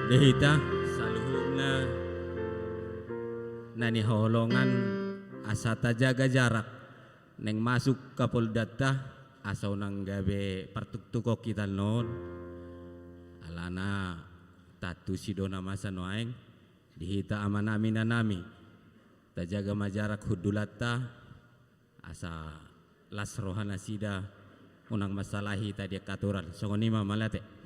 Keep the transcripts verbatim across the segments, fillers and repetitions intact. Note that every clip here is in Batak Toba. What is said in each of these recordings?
Di hita saluhutna na nihaholongan, asa tajaga jarak naeng masuk Kapoldanta, asa unang gabe partuktukon hita on. Alana tantu sidona masa nuaeng. Di hita amanami, inanami, tajaga ma jarak hundulanta, asa las rohanasida, unang mansalahi hita di angka aturan. Songon i ma, mauliate.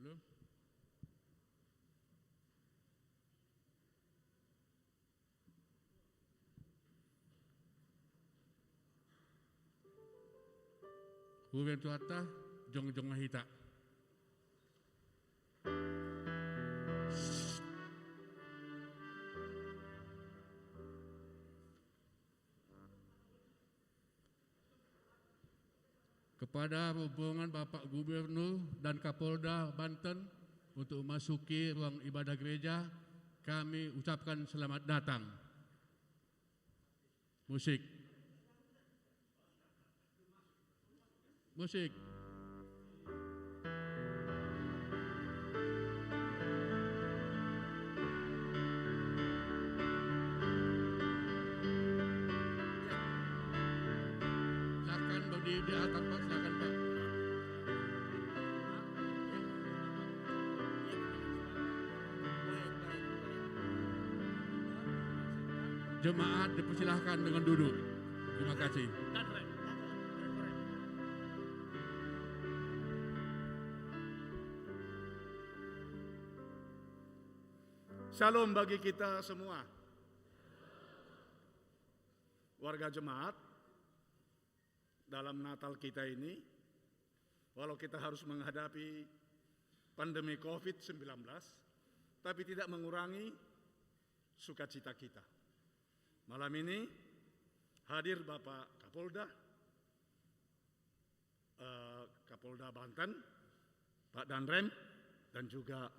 Belum? Huhut ma tu hata, jongjong ma hita. Kepada rombongan Bapak Gubernur dan Kapolda Banten untuk memasuki ruang ibadah gereja, kami ucapkan selamat datang. Musik. Musik. Silakan, Bang, di, di altar, Pak, silakan, Pak. Jemaat dipersilahkan dengan duduk. Terima kasih. Shalom bagi kita semua. Warga jemaat, dalam Natal kita ini, walau kita harus menghadapi pandemi covid sembilan belas, tapi tidak mengurangi sukacita kita. Malam ini hadir Bapak Kapolda, eh, Kapolda Banten, Pak Danrem, dan juga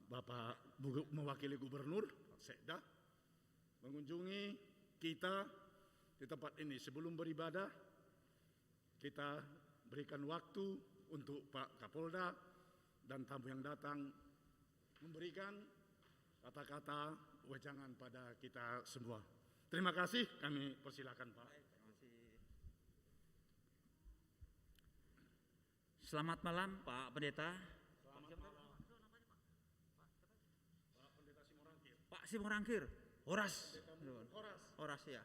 Bapak bu-, mewakili Gubernur, Sekda, mengunjungi kita di tempat ini. Sebelum beribadah, kita berikan waktu untuk Pak Kapolda dan tamu yang datang memberikan kata-kata wejangan pada kita semua. Terima kasih, kami persilakan, Pak. Baik, terima kasih. Selamat malam, Pak Pendeta. Selamat malam. Pak Simorangkir. Horas. Horas, ya.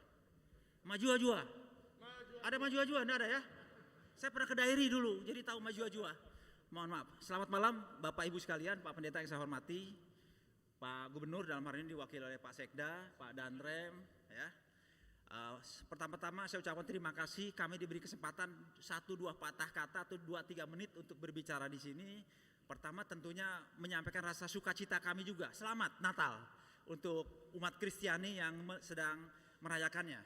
Majua-jua. Ada majua-jua, nggak ada, ya? Saya pernah ke Dairi dulu, jadi tahu majua-jua. Mohon maaf. Selamat malam, Bapak Ibu sekalian, Pak Pendeta yang saya hormati, Pak Gubernur dalam hal ini diwakili oleh Pak Sekda, Pak Danrem, ya. Eh, s-, pertama-tama saya ucapkan terima kasih, kami diberi kesempatan satu dua patah kata atau dua tiga menit untuk berbicara di sini. Pertama, tentunya menyampaikan rasa sukacita kami juga. Selamat Natal untuk umat Kristiani yang me-, sedang merayakannya.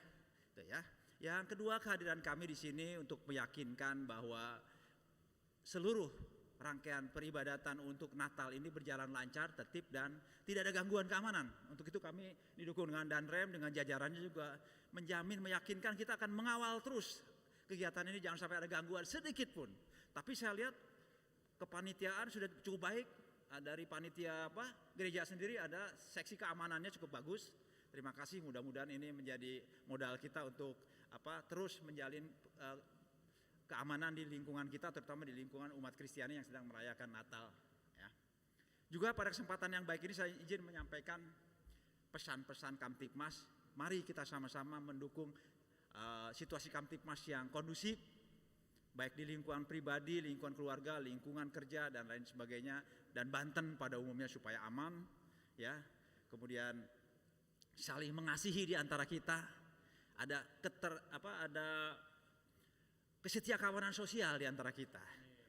Itu ya. Yang kedua, kehadiran kami di sini untuk meyakinkan bahwa seluruh rangkaian peribadatan untuk Natal ini berjalan lancar, tertib, dan tidak ada gangguan keamanan. Untuk itu kami didukung dengan Danrem, dengan jajarannya juga menjamin, meyakinkan kita akan mengawal terus kegiatan ini, jangan sampai ada gangguan sedikit pun. Tapi saya lihat kepanitiaan sudah cukup baik, ah, dari panitia apa, gereja sendiri ada seksi keamanannya cukup bagus. Terima kasih, mudah-mudahan ini menjadi modal kita untuk apa, terus menjalin, eh, keamanan di lingkungan kita, terutama di lingkungan umat Kristiani yang sedang merayakan Natal, ya. Juga pada kesempatan yang baik ini saya izin menyampaikan pesan-pesan Kamtibmas. Mari kita sama-sama mendukung, eh, situasi Kamtibmas yang kondusif, baik di lingkungan pribadi, lingkungan keluarga, lingkungan kerja, dan lain sebagainya, dan Banten pada umumnya supaya aman, ya. Kemudian saling mengasihi di antara kita, ada keter-, apa, ada kesetiakawanan sosial di antara kita,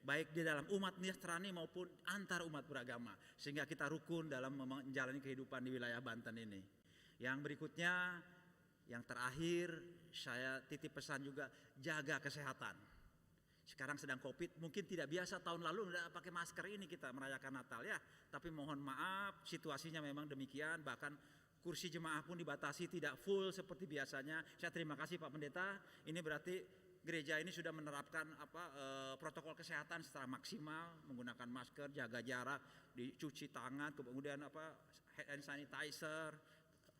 baik di dalam umat Nasrani maupun antar umat beragama, sehingga kita rukun dalam mem-, menjalani kehidupan di wilayah Banten ini. Yang berikutnya, yang terakhir, saya titip pesan juga, jaga kesehatan. Sekarang sedang covid, mungkin tidak biasa tahun lalu nggak pakai masker ini kita merayakan Natal ya. Tapi mohon maaf, situasinya memang demikian, bahkan kursi jemaah pun dibatasi, tidak full seperti biasanya. Saya terima kasih Pak Pendeta, ini berarti gereja ini sudah menerapkan apa, eh, protokol kesehatan secara maksimal, menggunakan masker, jaga jarak, dicuci tangan, kemudian apa, hand sanitizer,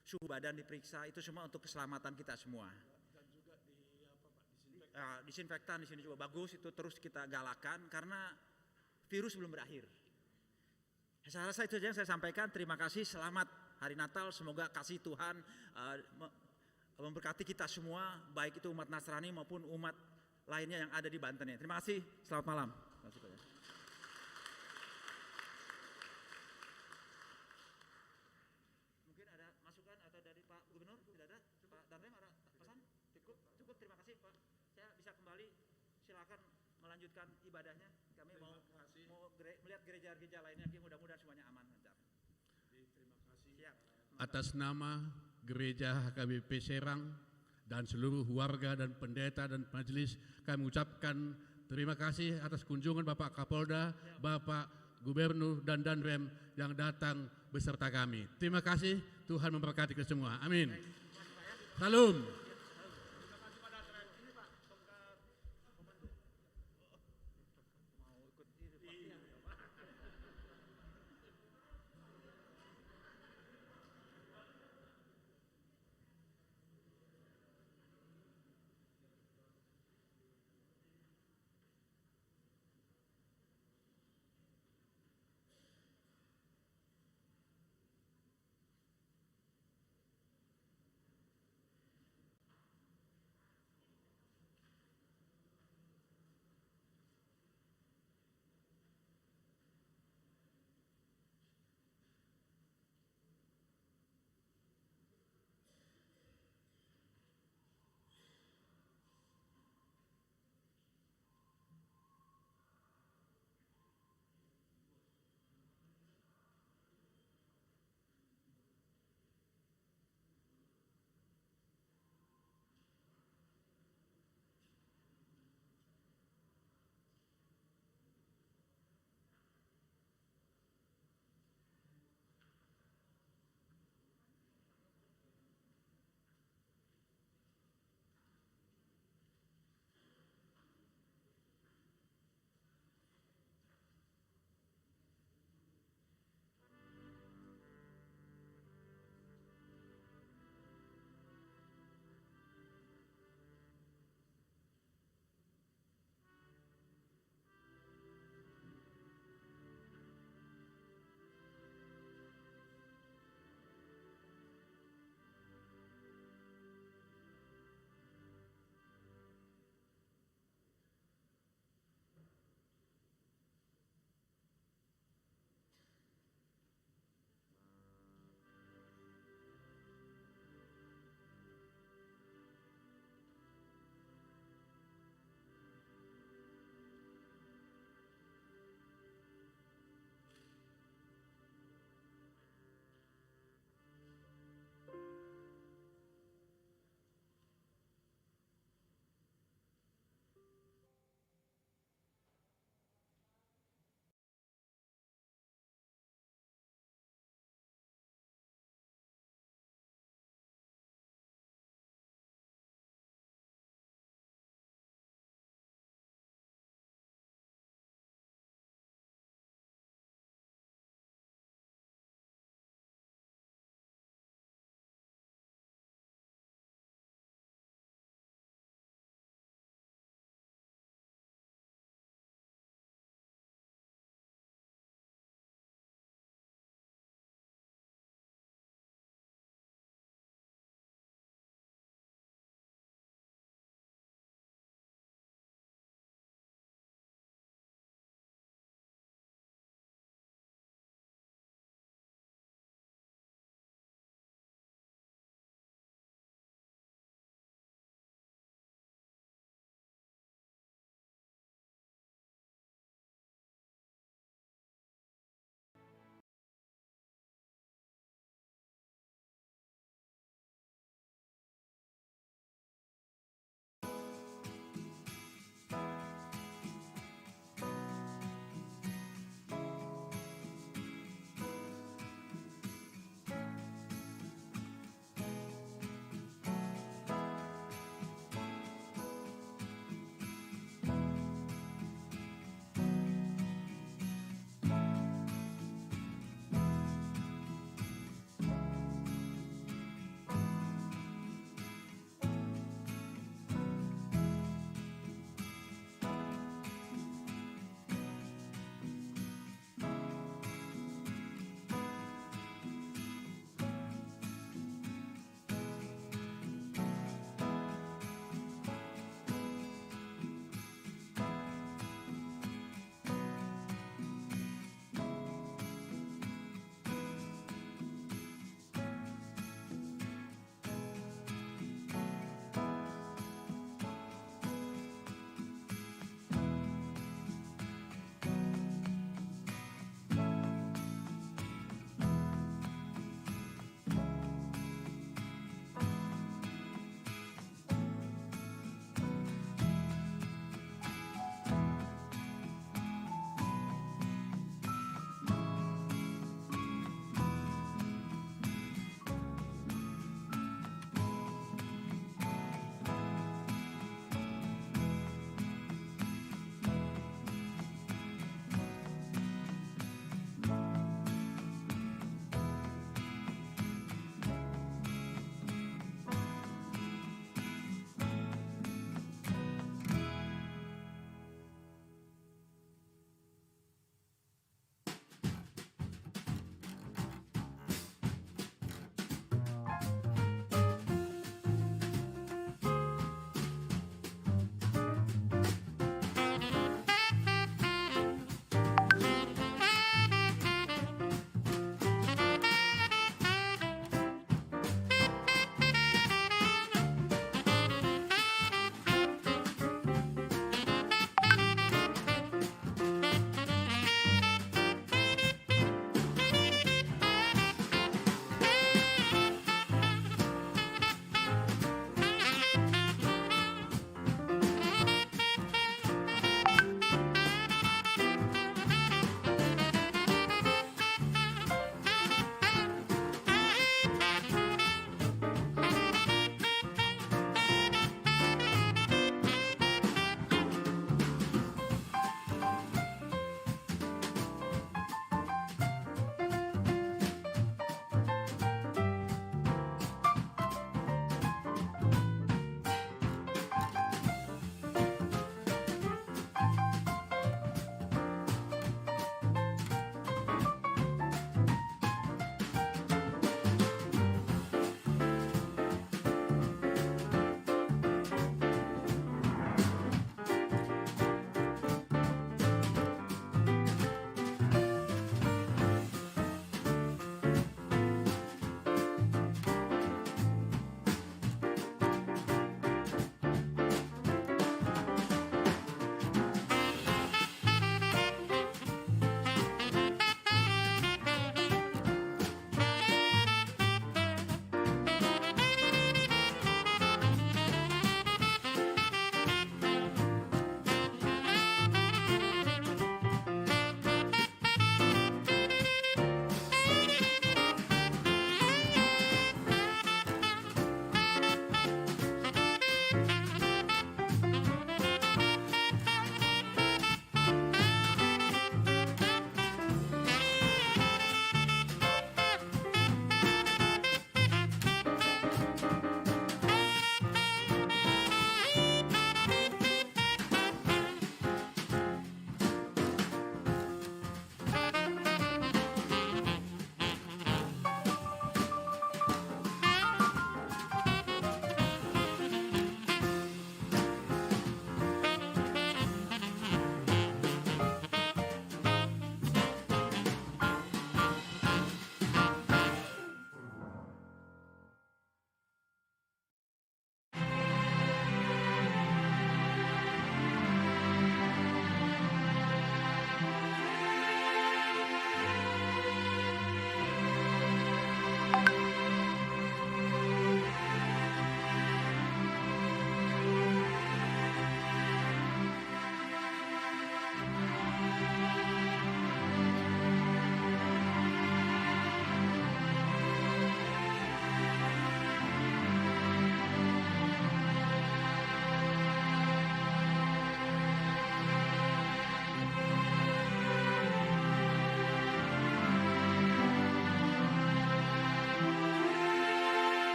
suhu badan diperiksa, itu semua untuk keselamatan kita semua. Dan juga di, apa, Pak, disinfektan. Ah, disinfektan di sini juga bagus, itu terus kita galakkan karena virus belum berakhir. Saya rasa itu saja yang saya sampaikan. Terima kasih, selamat Hari Natal. Semoga kasih Tuhan, eh, me-, memberkati kita semua, baik itu umat Nasrani maupun umat lainnya yang ada di Banten ini. Terima kasih, selamat malam. Mungkin ada masukan atau dari Pak Gubernur? Tidak ada? Pak Danrem ada pesan? Cukup, cukup, terima kasih Pak. Saya bisa kembali, silakan melanjutkan ibadahnya. Kami mau, mau gere-, melihat gereja-gereja lainnya, mudah-mudahan semuanya aman, lancar. Siap. Atas nama Gereja H K B P Serang dan seluruh warga dan pendeta dan majelis, kami ucapkan terima kasih atas kunjungan Bapak Kapolda, Bapak Gubernur dan Danrem yang datang beserta kami. Terima kasih, Tuhan memberkati kita semua. Amin. Salam.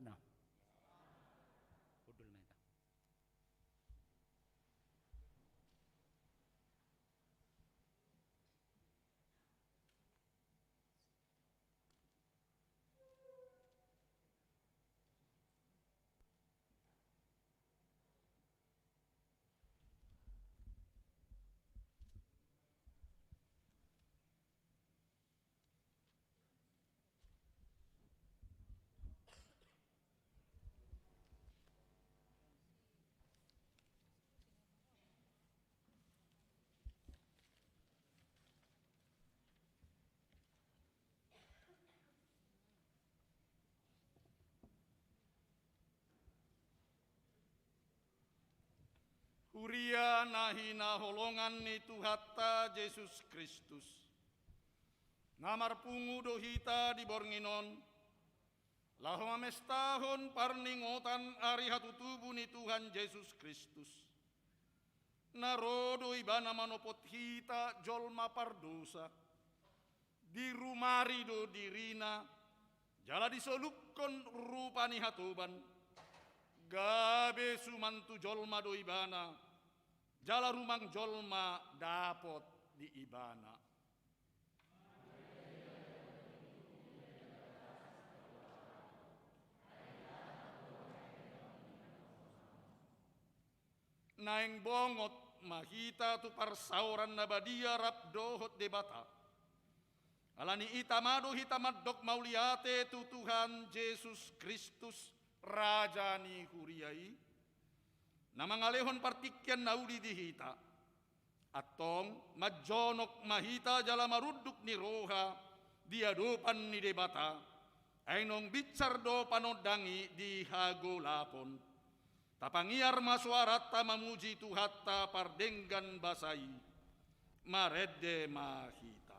Nah. Hundul ma hita. Huria na hinaholongan ni Tuhanta Jesus Kristus. Na marpungu do hita di borngin on, laho mamestahon parningotan ari hatutubu ni Tuhan Jesus Kristus. Na ro do Ibana manopot hita jolma pardosa, dirumari do diriNa, jala disolukkon rupa ni hatoban, gabe suman tu jolma do Ibana, jala rumang jolma dapot di Ibana. Naeng bongot ma hita tu parsaoran na badia rap dohot Debata. Ala ni i tama do hita mandok mauliate tu Tuhan Jesus Kristus, Raja ni huria i, na mangalehon partingkian na uli di hita. Antong, manjonok ma hita jala marunduk ni roha di adopan ni Debata, ai naung binsar do panondang i di hagolapon. Tapangiar ma soaranta mamuji Tuhanta pardenggan basa i. Marende ma hita.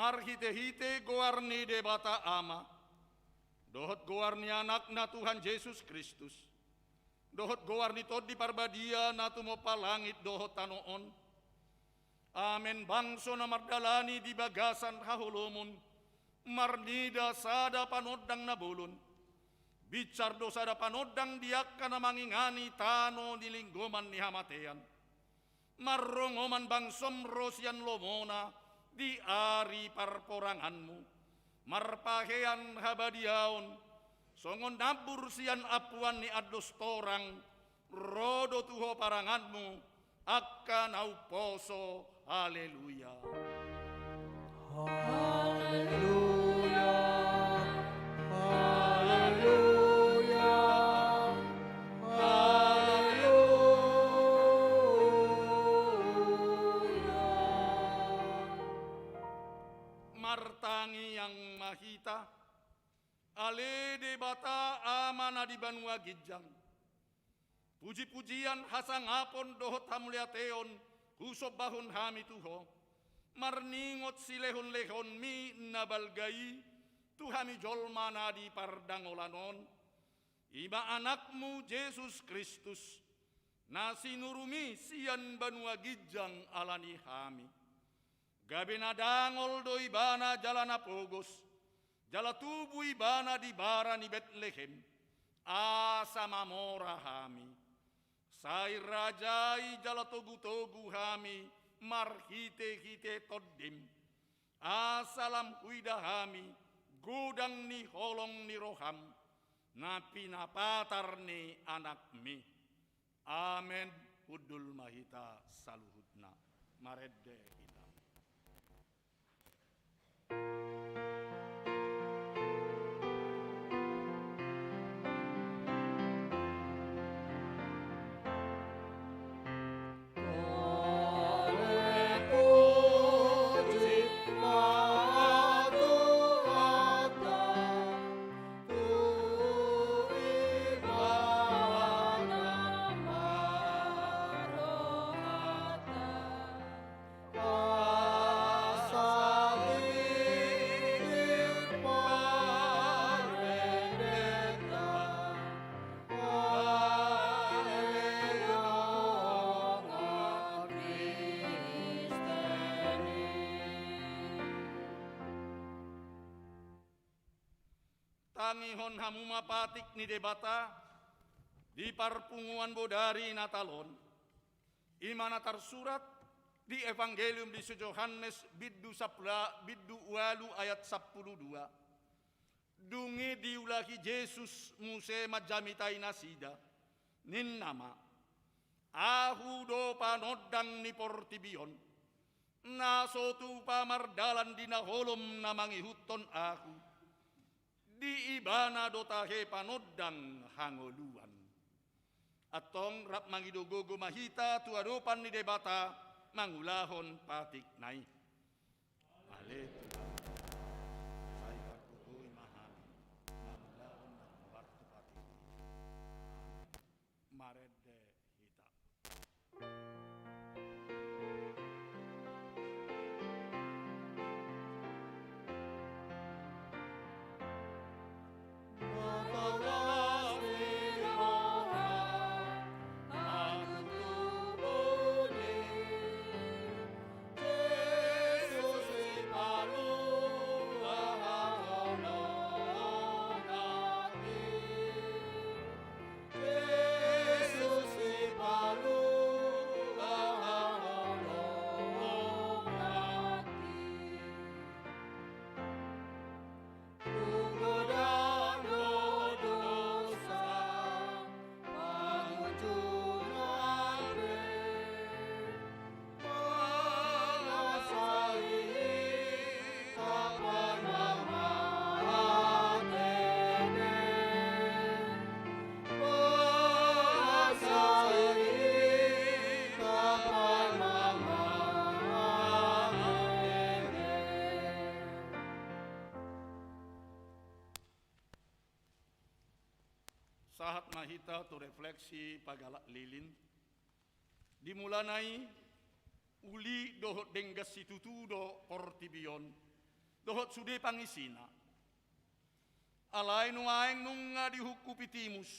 Marhitehite goar ni Debata Ama, dohot goar ni Anakna Tuhan Jesus Kristus, dohot goar ni Tondi Parbadia na tumompa langit dohot tano on. Amen. Bangso na mardalani di bagasan haholomon, marnida sada panondang na bolon, binsar do sada panondang di angka na mangingani tano ni linggoman ni hamatean. Marrongoman bangsom ro sian lomona di ari parporanganmu, marpahean habadiaon, songon nambur sian ampuan ni andos torang, ro do tu ho paranganmu, angka na umposo. Haleluya. Haleluya. Haleluya. Haleluya. Martangiang ma hita. Ale Debata Ama na di banua ginjang, pujipujian, hasangapon dohot hamuliateon husombahon hami tu ho, marningot silehonlehonmi na balga i tu hami jolma na di pardangolan on, i ma Anakmu Jesus Kristus, na sinurumi sian banua ginjang ala ni hami. Gabe na dangol do Ibana jala na pogos, jala tubu Ibana di bara ni Betlehem, asa mamora hami. Sai rajai jala togutogu hami marhitehite Tondim, asa lam huida hami godang ni holong ni roham na pinapatar ni AnakMi. Amen. Hundul ma hita saluhutna. Marende hita. Tangihon hamu ma patik ni Debata di parpunguan bodari Natal on. I ma na tarsurat di Evangelium di si Johannes bindu sapula-, bindu ualu ayat sampulu dua. Dung i diulahi Jesus muse manjamitai nasida, ninna ma: Ahu do panondang ni portibi on. Na so tupa mardalan di na holom na mangihuthon Ahu, di ibana do tahe panondang hangoluan. Antong rap mangido gogo ma hita tu adopan ni Debata mangulahon patikna i. Ale Tuhan, sai pargogoi ma hami mangulahon na hurang tu patik i. Marende hita. Sahat ma hita tu refleksi pagalak lilin. Di mulana i, uli dohot denggan situtu do portibi on dohot sude pangisina. Alai nuaeng nunga dihungkupi timus.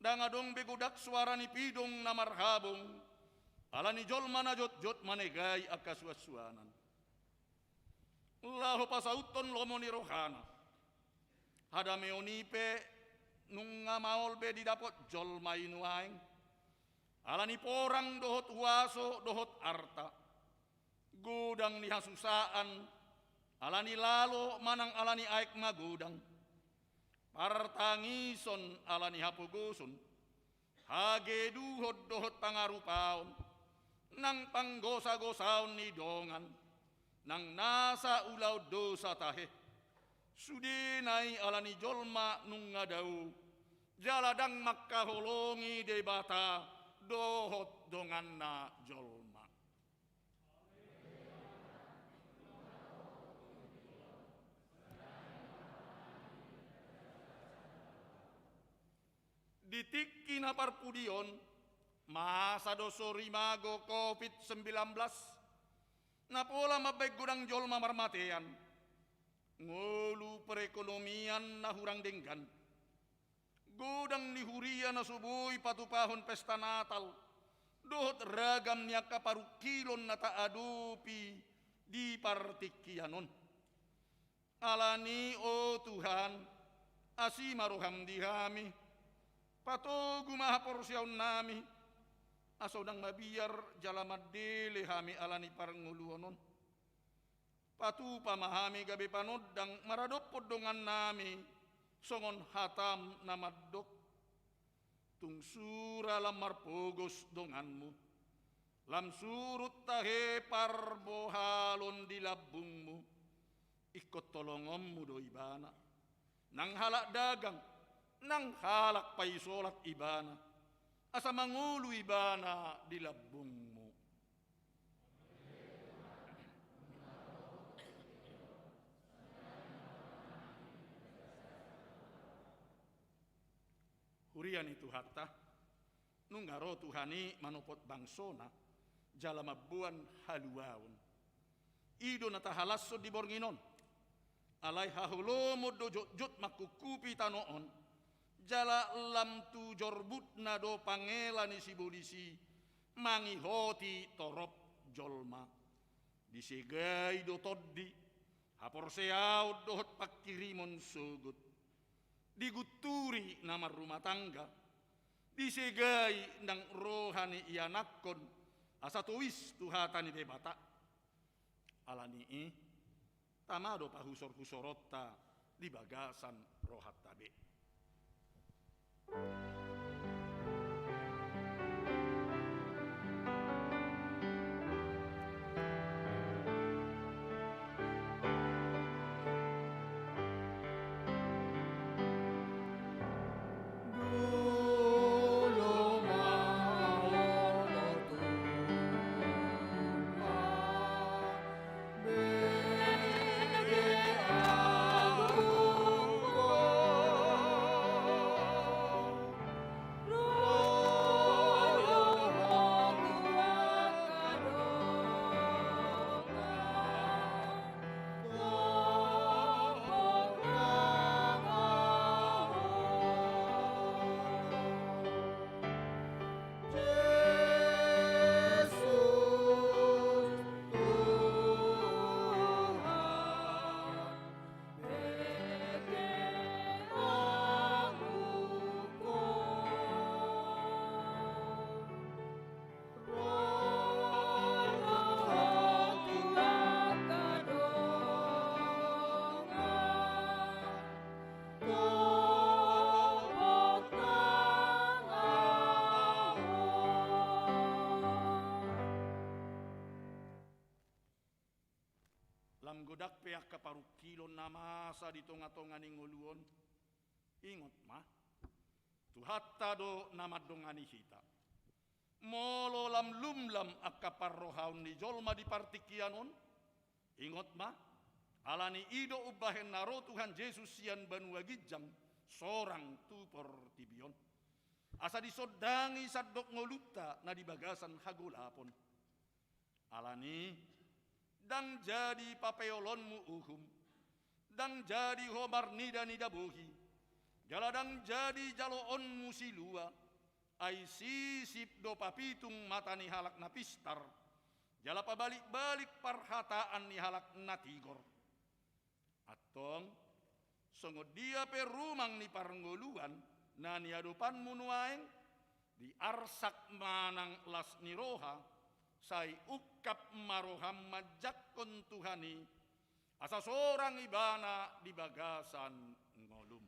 Ndang adong be godang suara ni pidong na marhabong, ala ni jolma na jotjot manegai angka suansuanan. Laho pasauthon lomo ni rohana. Hadameon i pe nunga maol be didapot jolma i nuaeng. Ala ni porang dohot huaso dohot arta. Godang ni hasusaan, ala ni lalo manang ala ni aek magodang. Partangison ala ni hapogoson. Hageduhon dohot pangarupaon, nang panggosagosaon ni dongan, nang nasa ulaon dosa tahe. Sudena i ala ni jolma nunga dao, jala ndang mangkaholongi Debata dohot donganna jolma. Di tingki na parpudi on, masa do sorimago covid sembilan belas, na pola mambaen godang jolma marmatean, ngolu perekonomian na hurang denggan, godang ni huria na so boi patupahon pesta Natal, dohot ragam ni angka parungkilon na taadopi di partingkian on. Alani, o Tuhan, asi ma roham di hami. Patogu ma haporseaonnami, asa unang mabiar jala mandele hami ala ni parngoluon on. Patupa ma hami gabe panondang maradophon dongannami, songon hatam na mandok: Tung sura lam marpogos donganmu, lam surut tahe parbohalon di lambungmu, ingkon tolongonmu do ibana. Nang halak dagang, nang halak paisolat ibana, asa mangolu ibana di lambungmu. Huria ni Tuhanta, nunga ro Tuhan i manopot bangsona, jala mamboan haluaon. I do na tahalashon di borngin on. Alai haholomon do jotjot mangkungkupi tano on, jala lam tu jorbutna do pangela ni sibolis i mangihoti torop jolma. Disegai do tondi, haporseaon dohot pangkirimon sogot. Digunturi na marrumah tangga, disegai nang roha ni ianakhon, asa towis tu hata ni Debata. Ala ni i, tama do pahusorhusoronta di bagasan rohanta be. Lam godang pe angka parungkilon na masa di tongatonga ni ngolu on, ingot ma, Tuhanta do na mandongani hita. Molo lam lumlam angka parrohaon ni jolma di partingkian on, ingot ma, ala ni i do umbahen na ro Tuhan Jesus sian banua ginjang sorang tu portibi on, asa disondangi sandok ngolunta na di bagasan hagolapon. Ala ni i, ndang jadi papeolonmu uhum, ndang jadi ho marnidanida bohi, jala ndang jadi jaloonmu silua, ai sisip do papitung mata ni halak na pistar, jala pabalikbalik parhataan ni halak na tigor. Antong, songon dia pe rumang ni parngoluan na niadopanmu nuaeng, diarsak ma nang las ni roha, sai ungkap ma roham manjangkon Tuhan i, asa sorang Ibana di bagasan ngolum.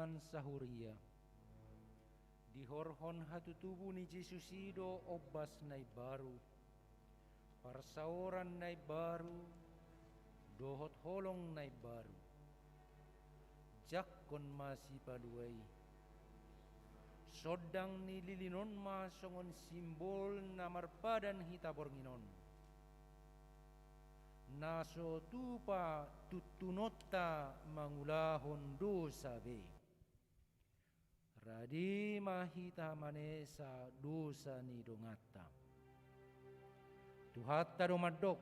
Tuhan sahuria. Dihorhon hatutubu ni Jesus i do ombas na imbaru, parsaoran na imbaru, dohot holong na imbaru. Jangkon ma Sipalua i. Sondang ni lilin on ma songon simbol na marpadan hita borngin on, na so tupa tuntunonta mangulahon dosa be. Rade ma hita manesa dosa ni donganta. Tuhanta do mandok: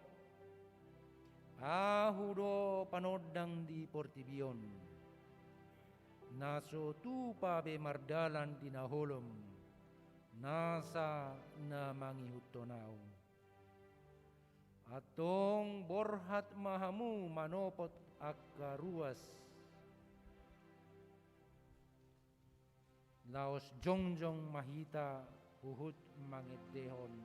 Ahu do panondang di portibi on, na so tupa be mardalan di na holom, nasa na mangihuthon Ahu. Antong borhat ma hamu manopot angka ruas, laos jongjong ma hita huhut mangendehon.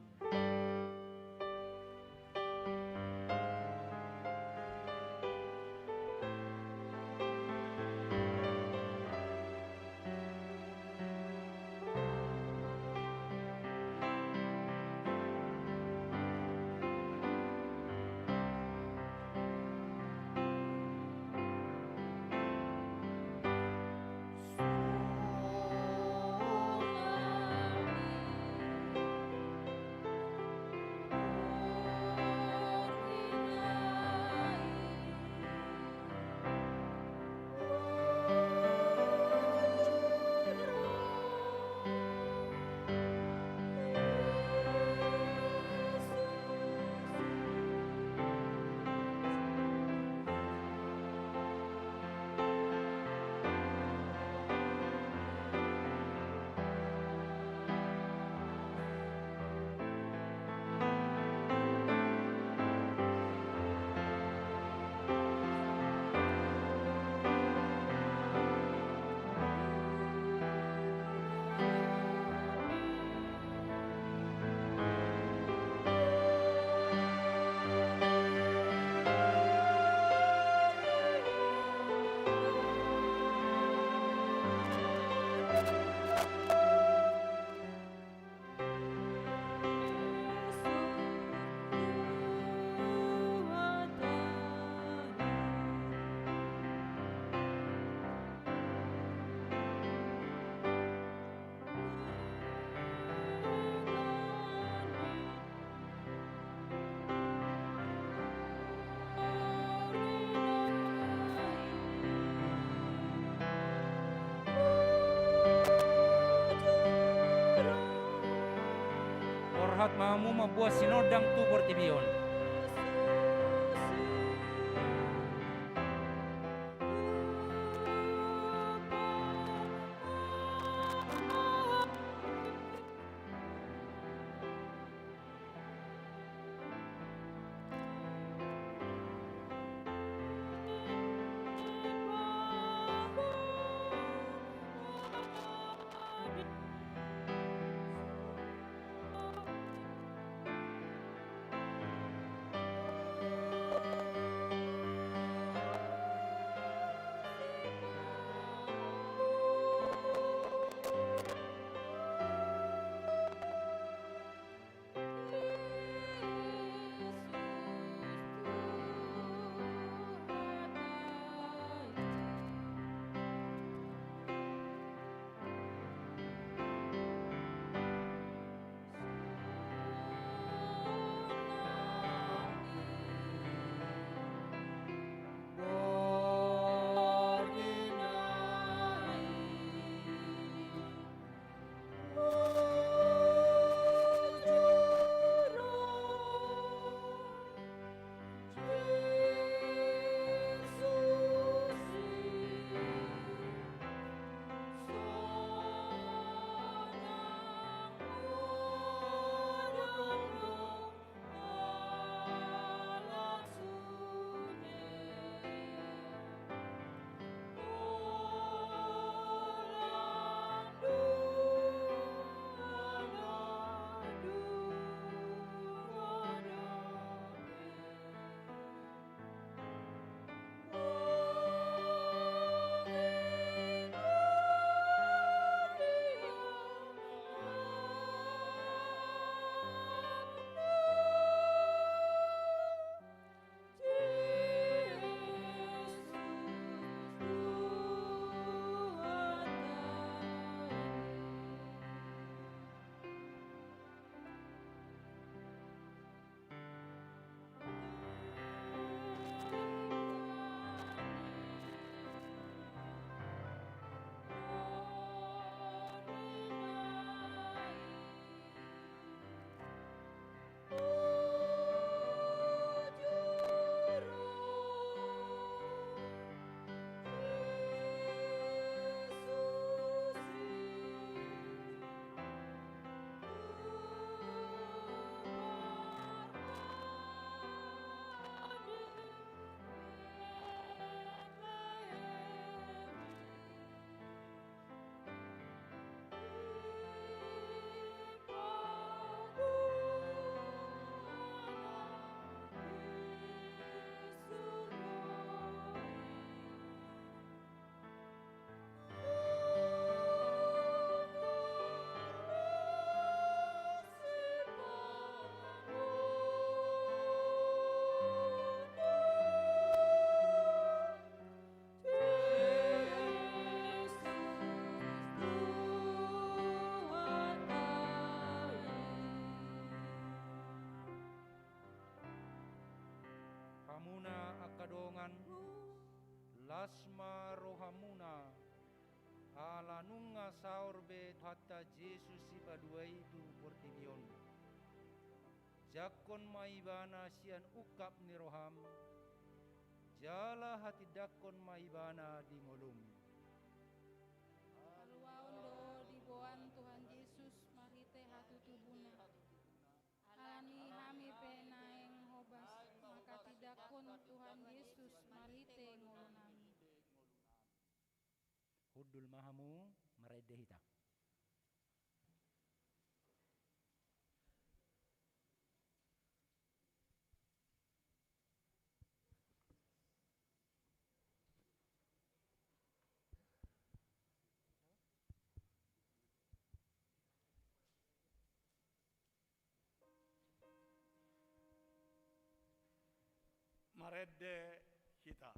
Borhat ma hamu mamboan sinondang tu portibi on. Las ma rohamuna, ala nunga saor be Tuhanta Jesus Sipalua i tu portibi on. Jangkon ma Ibana sian ungkap ni roham, jala hatindangkon ma Ibana di ngolum. Haluaon do diboan Tuhan Jesus marhite hatutubuna. Alani hami pe naeng hobas manghatindangkon Tuhan Jesus marhite ngolunami. Hundul ma hamu, marende hita. Marende hita.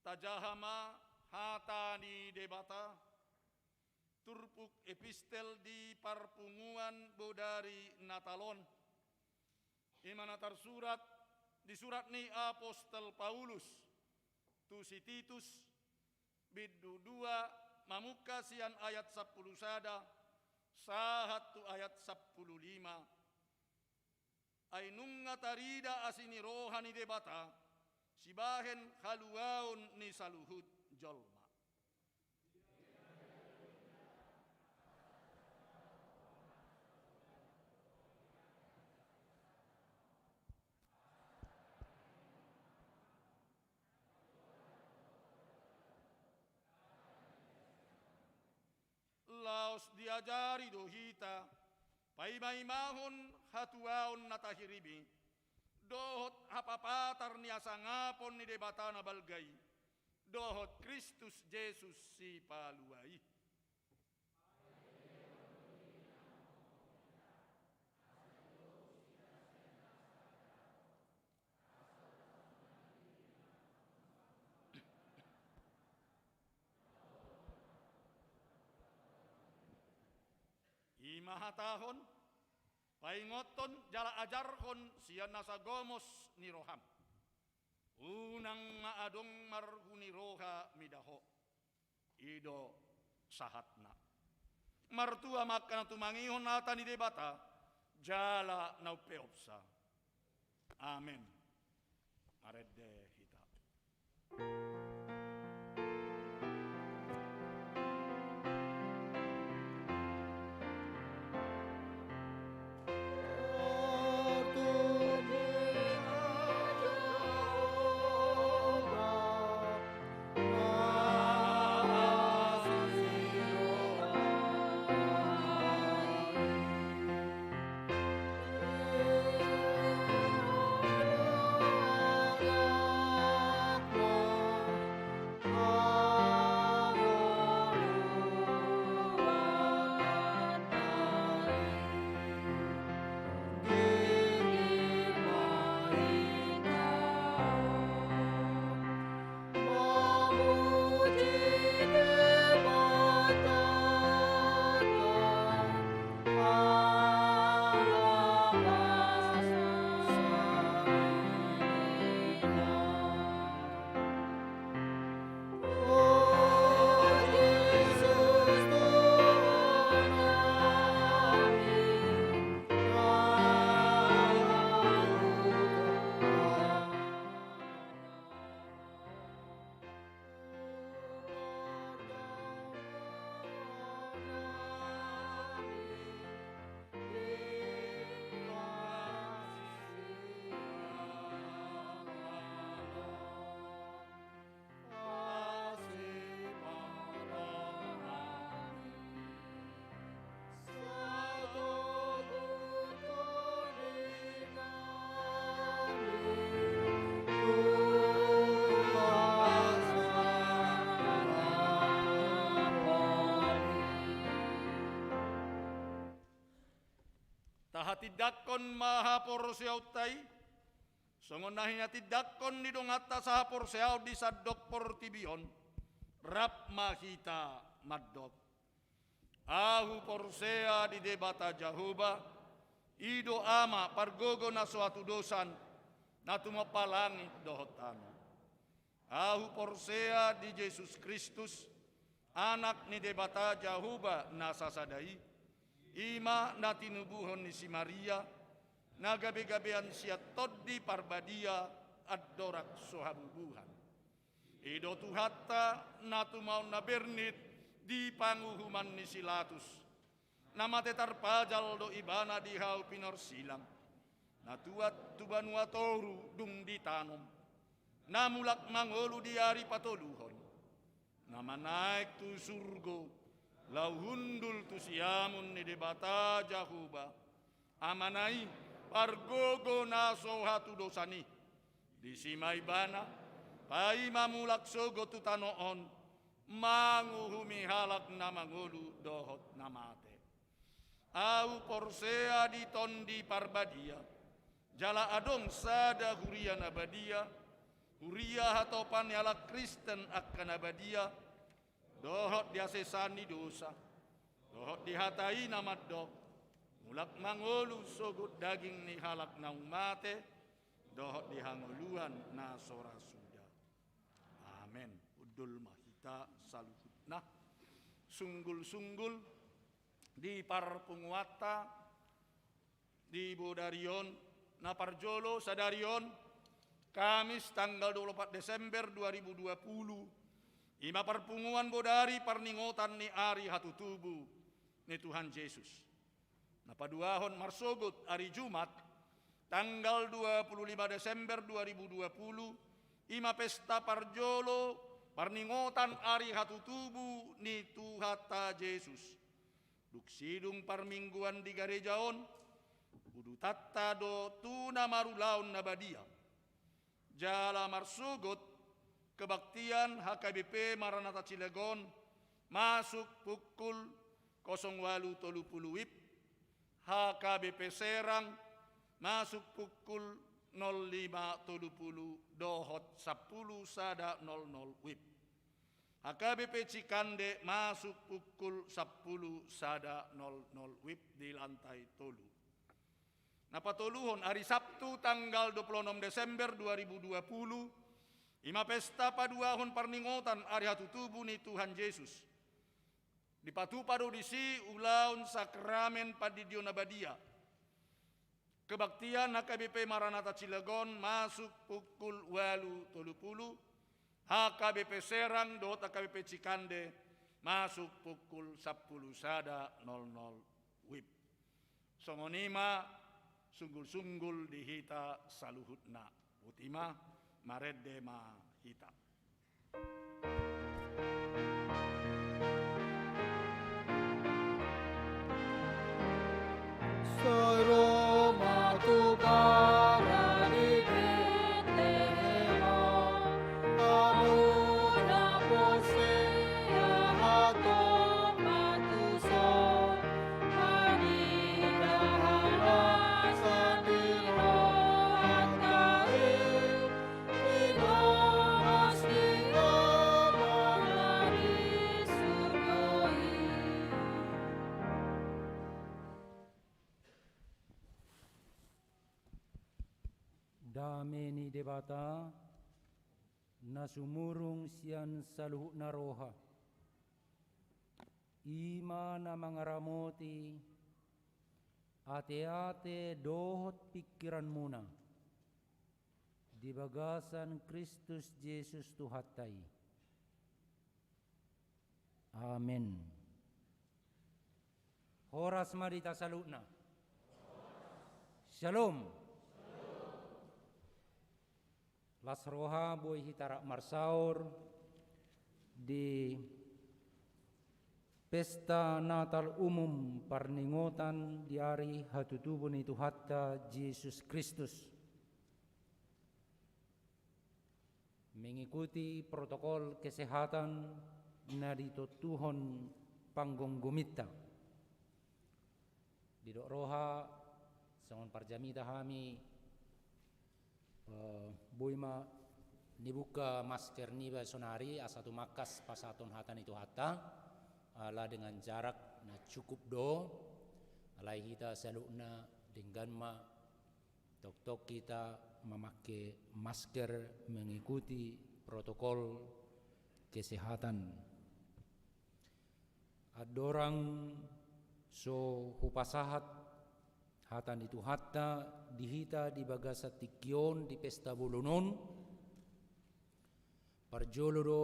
Tajaha ma hata ni Debata, turpuk epistel di parpunguan bodari Natal on. I ma na tarsurat di surat ni apostel Paulus tu si Titus, bindu dua, mamungka sian ayat sampulu sada sahat tu ayat sampulu lima. Ai nunga tarida asi ni roha ni Debata sibahen haluaon ni saluhut jolma. Laos diajari do hita paimaimahon hatuaon na tahirimi, dohot hapapatar ni hasangapon ni Debata na balga i, dohot Kristus Jesus Sipalua i. I ma hatahon, paingothon jala ajarhon sian nasa gomos ni roham. Unang ma adong marhuni roha mida ho. I do sahatna. Martua ma angka na tumangihon hata ni Debata jala na umpeopsa. Amen. Marende hita. Hatindanghon ma haporseaonta i, songon na hinatindangkon ni donganta sahaporseaon di sandok portibi on, rap ma hita mandok: Ahu porsea di Debata Jahowa, i do Ama pargogo na so hatudosan, na tumompa langit dohot tano. Ahu porsea di Jesus Kristus, Anak ni Debata Jahowa na sasada i, i ma na tinubuhon ni si Maria, na gabegabean sian Tondi Parbadia, andorang so habubuhan. I do Tuhanta, na tumaon na bernit di panguhuman ni si Latus. Na mate tarpajal do Ibana di hau pinorsilang. Na tuat tu banua toru dung ditanom. Na mulak mangolu di ari patoluhon. Na manaek tu surgo, laho hundul tu siamun ni Debata Jahowa, Amana i, pargogo na so hatudosan i. Disi ma Ibana, paima mulak sogot tu tano on, manguhumi halak na mangolu dohot na mate. Ahu porsea di Tondi Parbadia, jala adong sada huria na badia, huria hatopan ni halak Kristen angka na badia, dohot di hasesaan ni dosa, dohot di hata i na mandok: Mulak mangolu sogot daging ni halak naung mate, dohot di hangoluan na so ra suda. Amen. Hundul ma hita saluhutna. Sunggul-sunggul di parpunguanta di bodari on, na parjolo sadari on, Kamis tanggal dua puluh empat Desember dua ribu dua puluh, i ma parpunguan bodari parningotan ni ari hatutubu ni Tuhan Jesus. Na paduahon marsogot ari Jumat, tanggal dua puluh lima Desember dua ribu dua puluh, i ma pesta parjolo parningotan ari hatutubu ni Tuhanta Jesus. Dung sidung parmingguan di gareja on, udutanta do tu na marulaon na badia. Jala marsogot kebaktian H K B P Maranatha Cilegon masuk pukul kosong walu tolu pulu WIB, H K B P Serang masuk pukul nol lima tolu pulu dohot sampulu sada nol nol WIB. H K B P Cikande masuk pukul sampulu sada nol nol WIB di lantai tolu. Na patoluhon, ari Sabtu tanggal dua puluh enam Desember dua ribu dua puluh, i ma pesta paduahon parningotan ari hatutubu ni Tuhan Jesus. Dipatupa do disi ulaon sakramen pandidion na badia. Kebaktian H K B P Maranatha Cilegon masuk pukul walu tolu pulu, H K B P Serang dohot H K B P Cikande masuk pukul sampulu sada nol nol WIB. Songon i ma sunggul-sunggul di hita saluhutna. Boti ma, marende ma hita. Sai ro ma tu Bara di Betlehem, hamu na porsea hatop ma tuson, marida halasan di rohanta i, di tongos ni Ama na di surgo i. Dame ni Debata, na sumurung sian saluhutna roha, i ma na mangaramoti ateate dohot pingkiranmuna di bagasan Kristus Jesus Tuhanta i. Amen. Horas ma di hita saluhutna. Syalom. Las roha boi hita rap marsaor di pesta Natal umum parningotan di ari hatutubu ni Tuhanta Jesus Kristus. Mengikuti protokol kesehatan na ditontuhon panggomgominta. Didok roha, Songon parjamita hami, eh, boi ma nibuka masker niba sonari asa tumangkas pasahathon hata ni Tuhanta, ala dengan jarak na cukup do, alai hita saluhutna denggan ma toktok hita mamake masker mengikuti protokol kesehatan. Andorang so hupasahat hata ni Tuhanta di hita di bagasan tingki on di pesta bolon on, parjolo do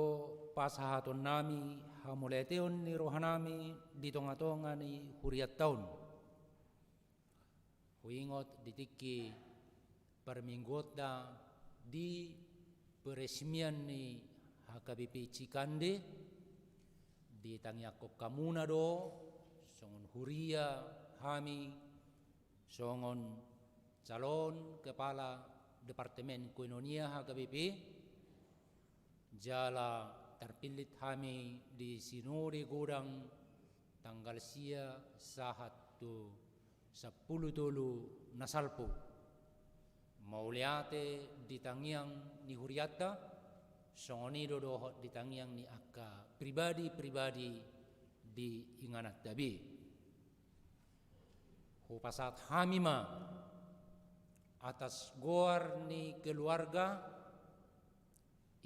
pasahatonnami hamauliateon ni rohanami di tongatonga ni hurianta on. Huingot di tingki parmingguonta di peresmian ni H K B P Cikande, ditangiangkon hamuna do songon huria hami, songon calon kepala Departemen Koinonia H K B P, jala tarpillit hami di Sinode Godang tanggal sia sahat tu sampulu tolu na salpu. Mauliate di tangiang ni hurianta, songon i do dohot di tangiang ni angka pribadi-pribadi di ingananta be. Hupasahat hami ma atas goar ni keluarga,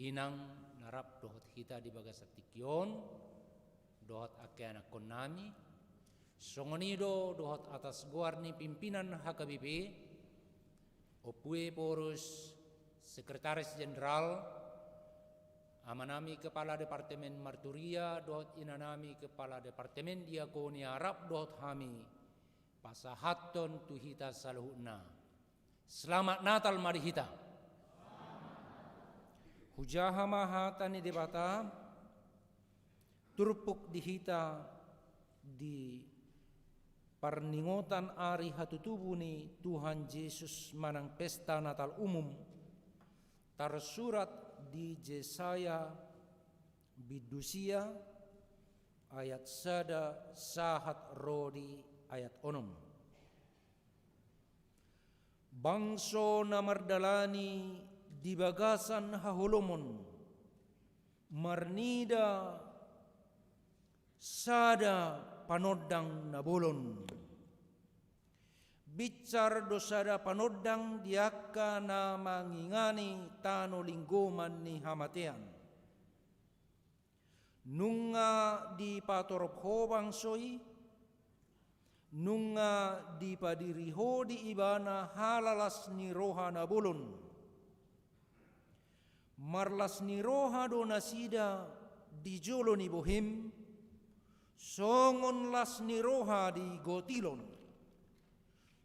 inang na rap dohot hita di bagasan tingki on, dohot angka ianakkonnami, songon i do dohot atas goar ni pimpinan H K B P, Ompu Ephorus, Sekretaris Jenderal, amanami Kepala Departemen Marturia, dohot inanami Kepala Departemen Diakonia, rap dohot hami pasahathon tu hita saluhutna. Selamat Natal ma di hita. Hujaha ma hata ni Debata, turpuk di hita di parningotan ari hatutubu ni Tuhan Jesus manang pesta Natal umum, tarsurat di Jesaya bindu sia ayat sada sahat ro di ayat onom. Bangso na mardalani di bagasan haholomon, marnida sada panondang na bolon. Binsar do sada panondang di angka na mangingani tano linggoman ni hamatean. Nunga dipatorop ho bangso i, nunga dipadiri ho di ibana halalas ni roha na bolon. Marlas ni roha do nasida di jolo ni bohim, songon las ni roha di gotilon,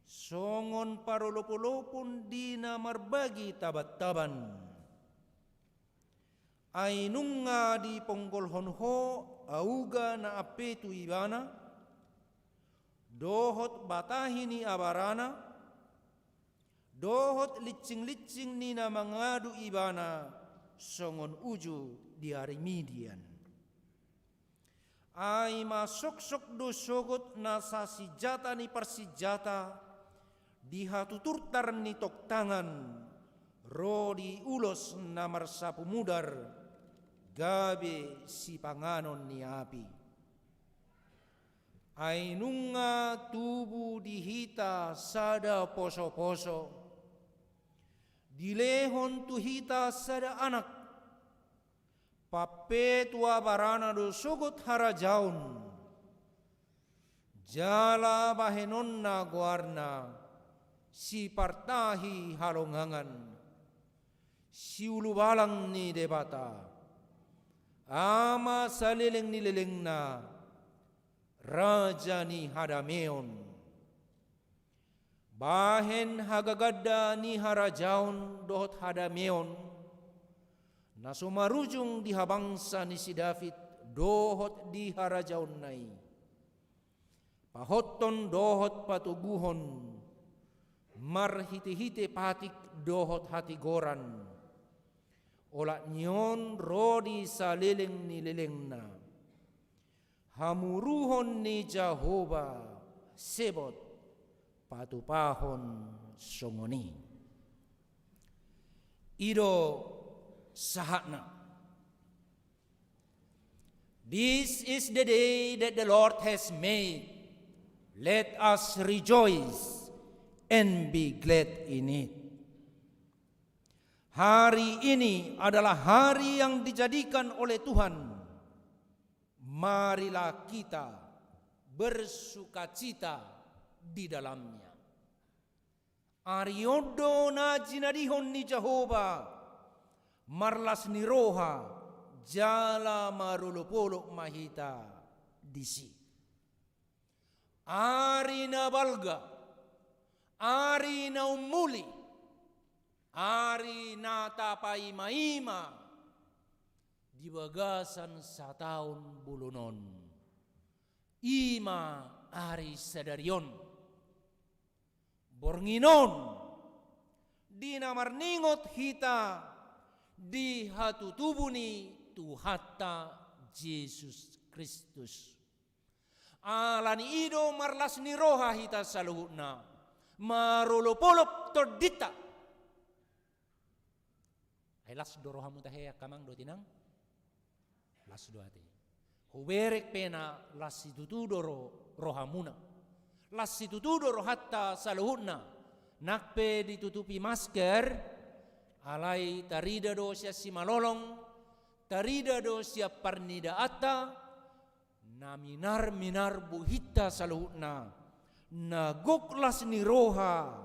songon parolopolopon di na marbagi tabantaban. Ai nunga diponggolhon ho auga na ampe tu ibana, dohot batahi ni abarana, dohot lincing-lincing ni na mangadu ibana songon uju di ari Midian. Ai masoksok do sogot na sasinjata ni parsinjata di hatuturtar ni tongtangan, ro di ulos na marsapu mudar, gabe sipanganon ni api. Ai nunga tubu di hita sada posoposo, dilehon tu hita sada anak, pampe tu abarana do sogot harajaon, jala bahenonna goarna Sipartahi Halongangan, Siulubalang ni Debata, Ama saleleng ni lelengna, Raja ni hadameon. Bahen hagaganda ni harajaon dohot hadameon, na so marujung di habangsa ni si David dohot di harajaonna i. Pahothon dohot patoguhon, marhitehite patik dohot hatigoran, olat ni on ro di saleleng ni lelengna. Hamuruhon ni Jahowa Sebot, patupahon songon i. I do sahatna. This is the day that the Lord has made. Let us rejoice and be glad in it. Hari ini adalah hari yang dijadikan oleh Tuhan. Marilah kita bersukacita di dalamnya. Ari on do na jinadihon ni Jahowa, marlas ni roha, jala marolopolop ma hita disi. Ari na balga, ari na umuli, ari na tapaimaima di bagasan sataon bolon on. I ma ari sadari on. Borngin on, di na marningot hita di hatutubu ni Tuhanta Jesus Kristus. Ala ni i do marlas ni roha hita saluhutna, marolopolop tondinta. Ai las do rohamu tahe angka amang dohot inang? Las do ate. Hubereng pe na las situtu do ro-, rohamuna. Las situtu do rohanta saluhutna. Nang pe ditutupi masker, alai tarida do sian simalolong, tarida do sian parnidaanta, na minar-minar buhinta saluhutna, na gok las ni roha,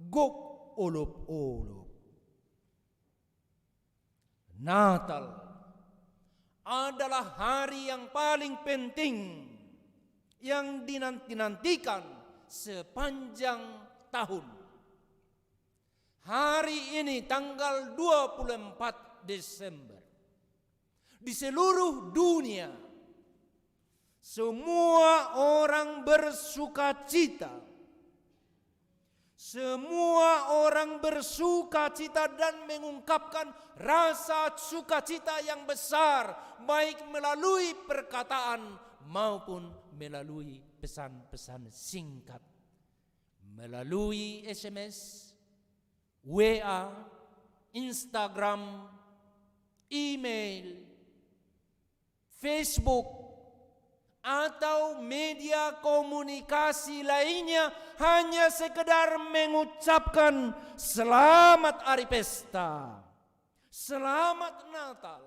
gok olopolop. Natal adalah hari yang paling penting yang dinanti-nantikan sepanjang tahun. Hari ini tanggal dua puluh empat Desember, di seluruh dunia, semua orang bersukacita. Semua orang bersukacita dan mengungkapkan rasa sukacita yang besar, baik melalui perkataan maupun melalui pesan-pesan singkat, melalui S M S, W A, Instagram, email, Facebook, atau media komunikasi lainnya, hanya sekedar mengucapkan selamat hari pesta, selamat Natal,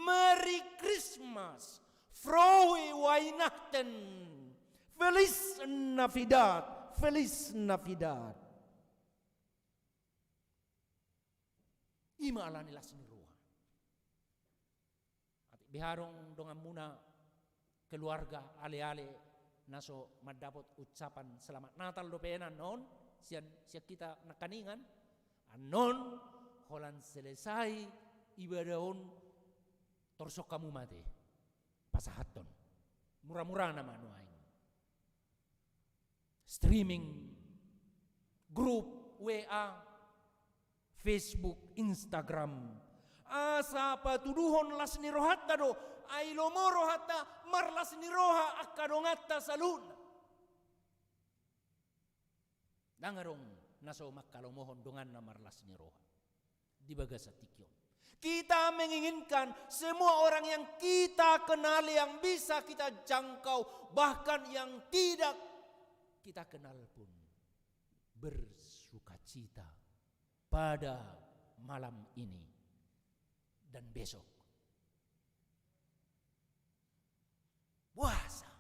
Merry Christmas, Frohe Weihnachten, Feliz Navidad, Feliz Navidad. I ma ala ni las ni roha. Atik beha adong donganmuna, keluarga, aleale na so mandapot ucapan selamat Natal dope annon sian, sian hita nangkiningan, annon holan selesai ibadah on, torsok hamu ma ate pasahathon. Mura-murana ma nuaeng. Streaming, grup W A, Facebook, Instagram. Asa patuduhon las ni rohanta do, ai lomo rohanta marlas ni roha angka donganta saluhutna. Ndang adong na so manghalomohon donganna marlas ni roha. Di bagasan tingki on, kita menginginkan semua orang yang kita kenal, yang bisa kita jangkau, bahkan yang tidak kita kenal pun bersukacita pada malam ini dan besok. Boasa?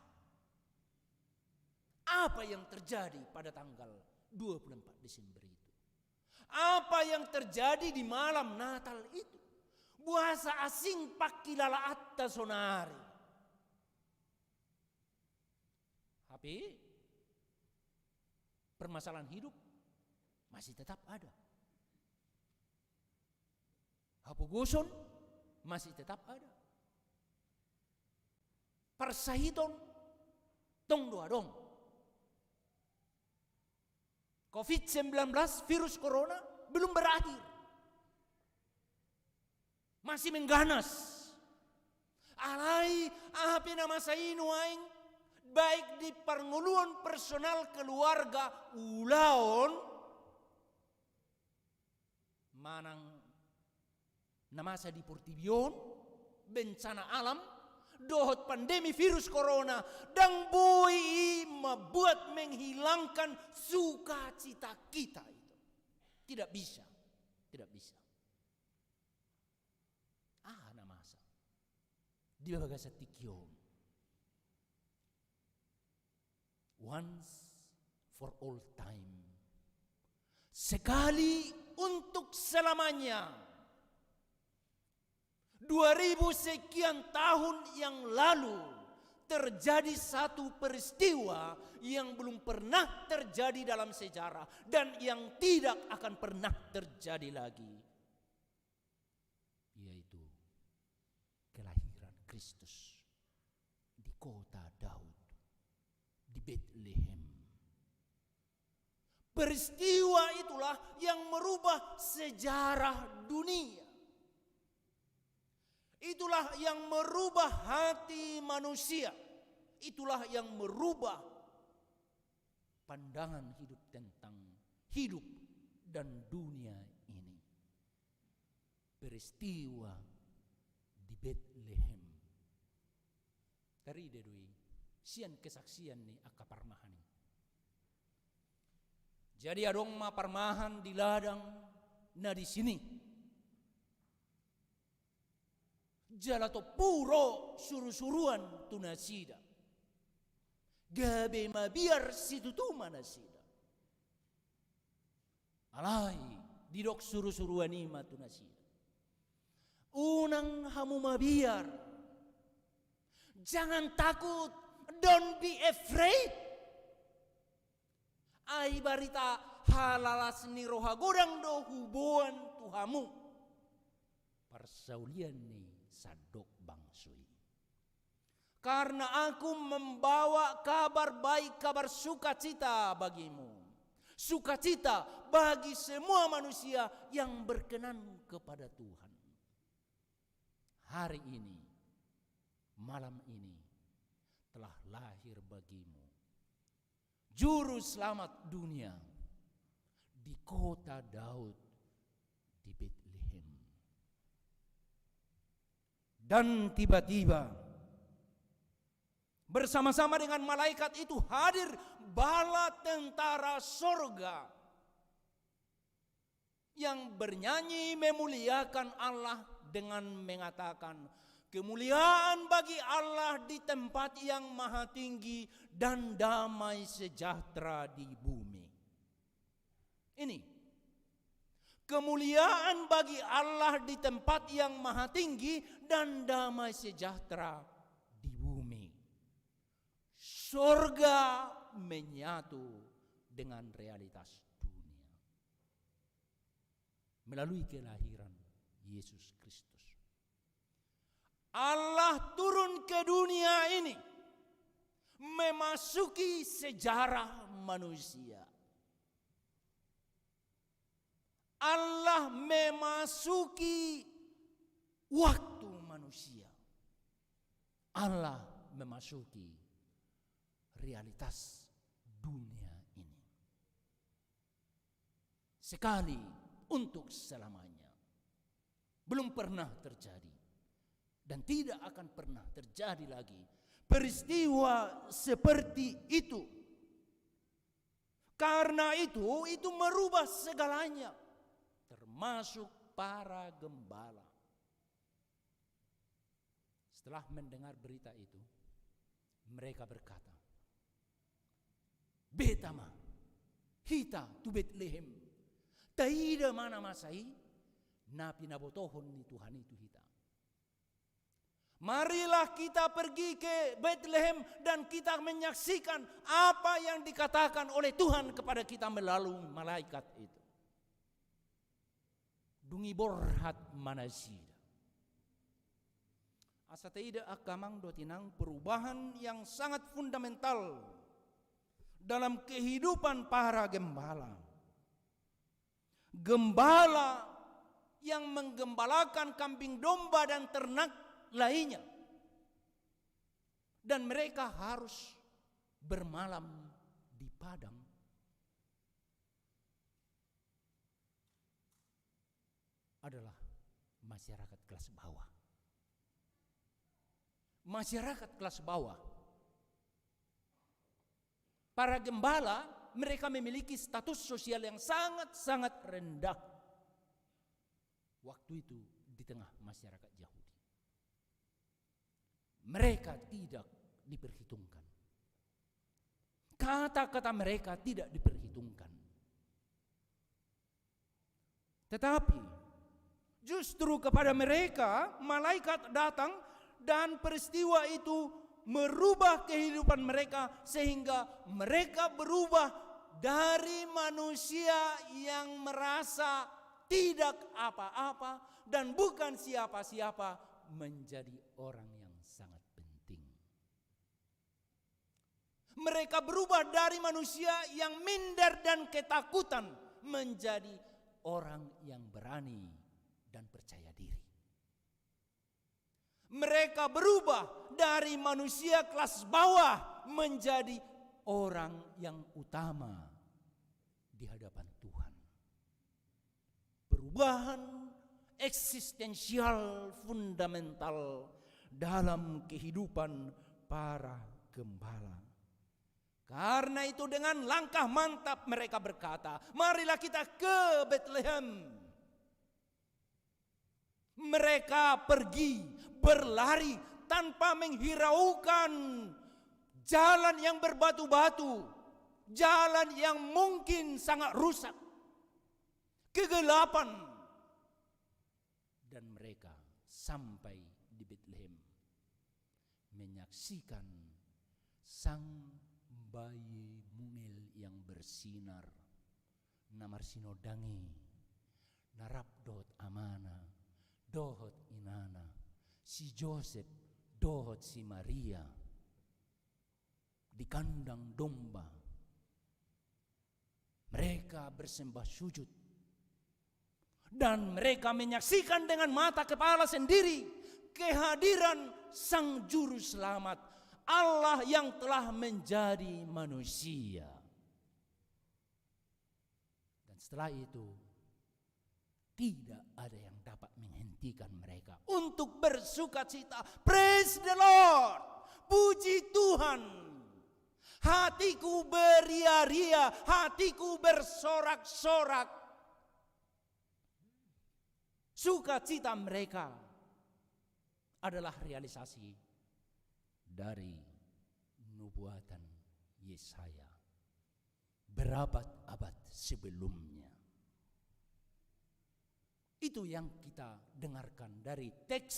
Apa yang terjadi pada tanggal dua puluh empat Desember itu? Apa yang terjadi di malam Natal itu? Boasa asing pangkilalaanta sonari? Tapi permasalahan hidup masih tetap ada. Hapogoson masih tetap ada. Parsahiton tong do adong. Covid sembilan belas, virus corona, belum berakhir. Masih mengganas. Alai, aha pe na masa i nuaeng, baik di parngoluon personal, keluarga, ulaon, manang na masa di portibi on, bencana alam, dohot pandemi virus corona, ndang boi i membuat, menghilangkan sukacita kita itu. Tidak bisa. Tidak bisa. Aha na masa di bagasan tingki on? Once for all time. Sekali untuk selamanya. Dua ribu sekian tahun yang lalu, terjadi satu peristiwa yang belum pernah terjadi dalam sejarah dan yang tidak akan pernah terjadi lagi, yaitu kelahiran Kristus di kota Daud, di Betlehem. Peristiwa itulah yang merubah sejarah dunia. Itulah yang merubah hati manusia. Itulah yang merubah pandangan hidup tentang hidup dan dunia ini. Peristiwa di Betlehem. Tarida do i sian kesaksian ni angka parmahan i. Jadi adong ma parmahan di ladang na disi i. Jala tompu ro surusuruan tu nasida. Gabe mabiar situtu ma nasida. Alai didok surusuruan i ma tu nasida: Unang hamu mabiar. Jangan takut. Don't be afraid. Ai barita halalas ni roha godang do huboan tu hamu. Parsaulian ni sandok bangso i. Karena aku membawa kabar baik, kabar sukacita bagimu. Sukacita bagi semua manusia yang berkenan kepada Tuhan. Hari ini, malam ini, telah lahir bagimu Juru Selamat dunia di kota Daud, di Betlehem. Dan tiba-tiba, bersama-sama dengan malaikat itu hadir bala tentara sorga yang bernyanyi memuliakan Allah dengan mengatakan, "Kemuliaan bagi Allah di tempat yang maha tinggi dan damai sejahtera di bumi." Ini, kemuliaan bagi Allah di tempat yang maha tinggi dan damai sejahtera di bumi. Sorga menyatu dengan realitas dunia melalui kelahiran Yesus Kristus. Allah turun ke dunia ini, memasuki sejarah manusia. Allah memasuki waktu manusia. Allah memasuki realitas dunia ini. Sekali untuk selamanya. Belum pernah terjadi dan tidak akan pernah terjadi lagi peristiwa seperti itu. Karena itu, itu merubah segalanya, termasuk para gembala. Setelah mendengar berita itu, mereka berkata, "Beta ma hita tu Betlehem, taida ma na masa i na pinabotohon ni Tuhan i tu hita. Marilah kita pergi ke Betlehem dan kita menyaksikan apa yang dikatakan oleh Tuhan kepada kita melalui malaikat itu." Dung i borhat ma nasida. Asa taida angka amang dohot inang perubahan yang sangat fundamental dalam kehidupan para gembala. Gembala yang menggembalakan kambing domba dan ternak lainnya. Dan mereka harus Bermalam di padang adalah masyarakat kelas bawah. Masyarakat kelas bawah. Para gembala, mereka memiliki status sosial yang sangat-sangat rendah waktu itu di tengah masyarakat Yahudi. Mereka tidak diperhitungkan. Kata-kata mereka tidak diperhitungkan. Tetapi, justru kepada mereka malaikat datang dan peristiwa itu merubah kehidupan mereka, sehingga mereka berubah dari manusia yang merasa tidak apa-apa dan bukan siapa-siapa menjadi orang yang sangat penting. Mereka berubah dari manusia yang minder dan ketakutan menjadi orang yang berani dan percaya diri. Mereka berubah dari manusia kelas bawah menjadi orang yang utama di hadapan Tuhan. Perubahan eksistensial fundamental dalam kehidupan para gembala. Karena itu, dengan langkah mantap mereka berkata, "Marilah kita ke Betlehem." Mereka pergi berlari tanpa menghiraukan jalan yang berbatu-batu, jalan yang mungkin sangat rusak, kegelapan. Dan mereka sampai di Betlehem, menyaksikan sang bayi mungil yang bersinar, na marsinondang i, na rap dohot amana dohot inana, si Josep dohot si Maria, di kandang domba. Mereka bersembah sujud. Dan mereka menyaksikan dengan mata kepala sendiri kehadiran Sang Juru Selamat, Allah yang telah menjadi manusia. Dan setelah itu, tidak ada yang dapat menghentikan mereka untuk bersukacita. Praise the Lord. Puji Tuhan. Hatiku beria-ria, hatiku bersorak-sorak. Sukacita mereka adalah realisasi dari nubuatan Yesaya berabad-abad sebelumnya. Itu yang kita dengarkan dari teks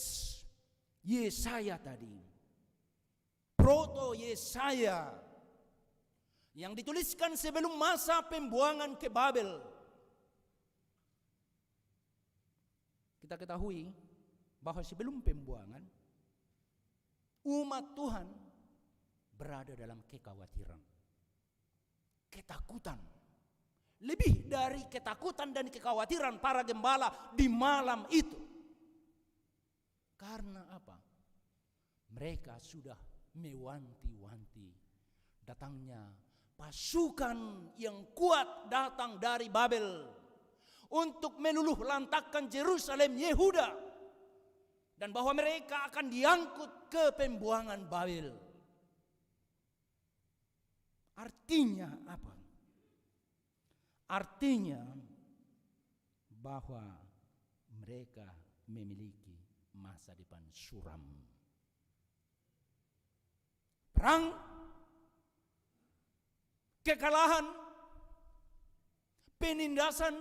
Yesaya tadi. Proto Yesaya yang dituliskan sebelum masa pembuangan ke Babel. Kita ketahui bahwa sebelum pembuangan, umat Tuhan berada dalam kekhawatiran, ketakutan. Lebih dari ketakutan dan kekhawatiran para gembala di malam itu. Karena apa? Mereka sudah mewanti-wanti datangnya pasukan yang kuat datang dari Babel untuk meluluhlantakkan Jerusalem, Yehuda, dan bahwa mereka akan diangkut ke pembuangan Babel. Artinya apa? Artinya bahwa mereka memiliki masa depan suram. Perang, kekalahan, penindasan,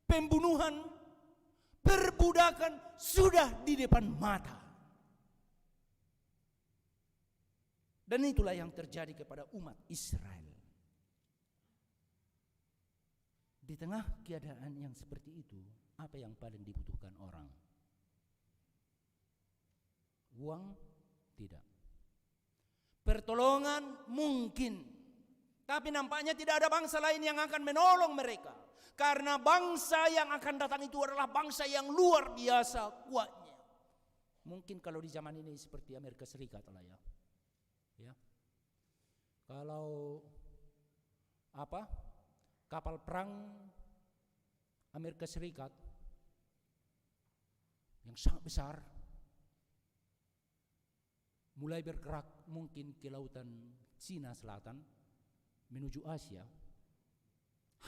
pembunuhan, perbudakan sudah di depan mata. Dan itulah yang terjadi kepada umat Israel. Di tengah keadaan yang seperti itu, apa yang paling dibutuhkan orang? Uang? Tidak. Pertolongan? Mungkin. Tapi nampaknya tidak ada bangsa lain yang akan menolong mereka. Karena bangsa yang akan datang itu adalah bangsa yang luar biasa kuatnya. Mungkin kalau di zaman ini seperti Amerika Serikat lah ya. Ya. Kalau apa, kapal perang Amerika Serikat yang sangat besar mulai bergerak mungkin ke lautan Cina Selatan menuju Asia,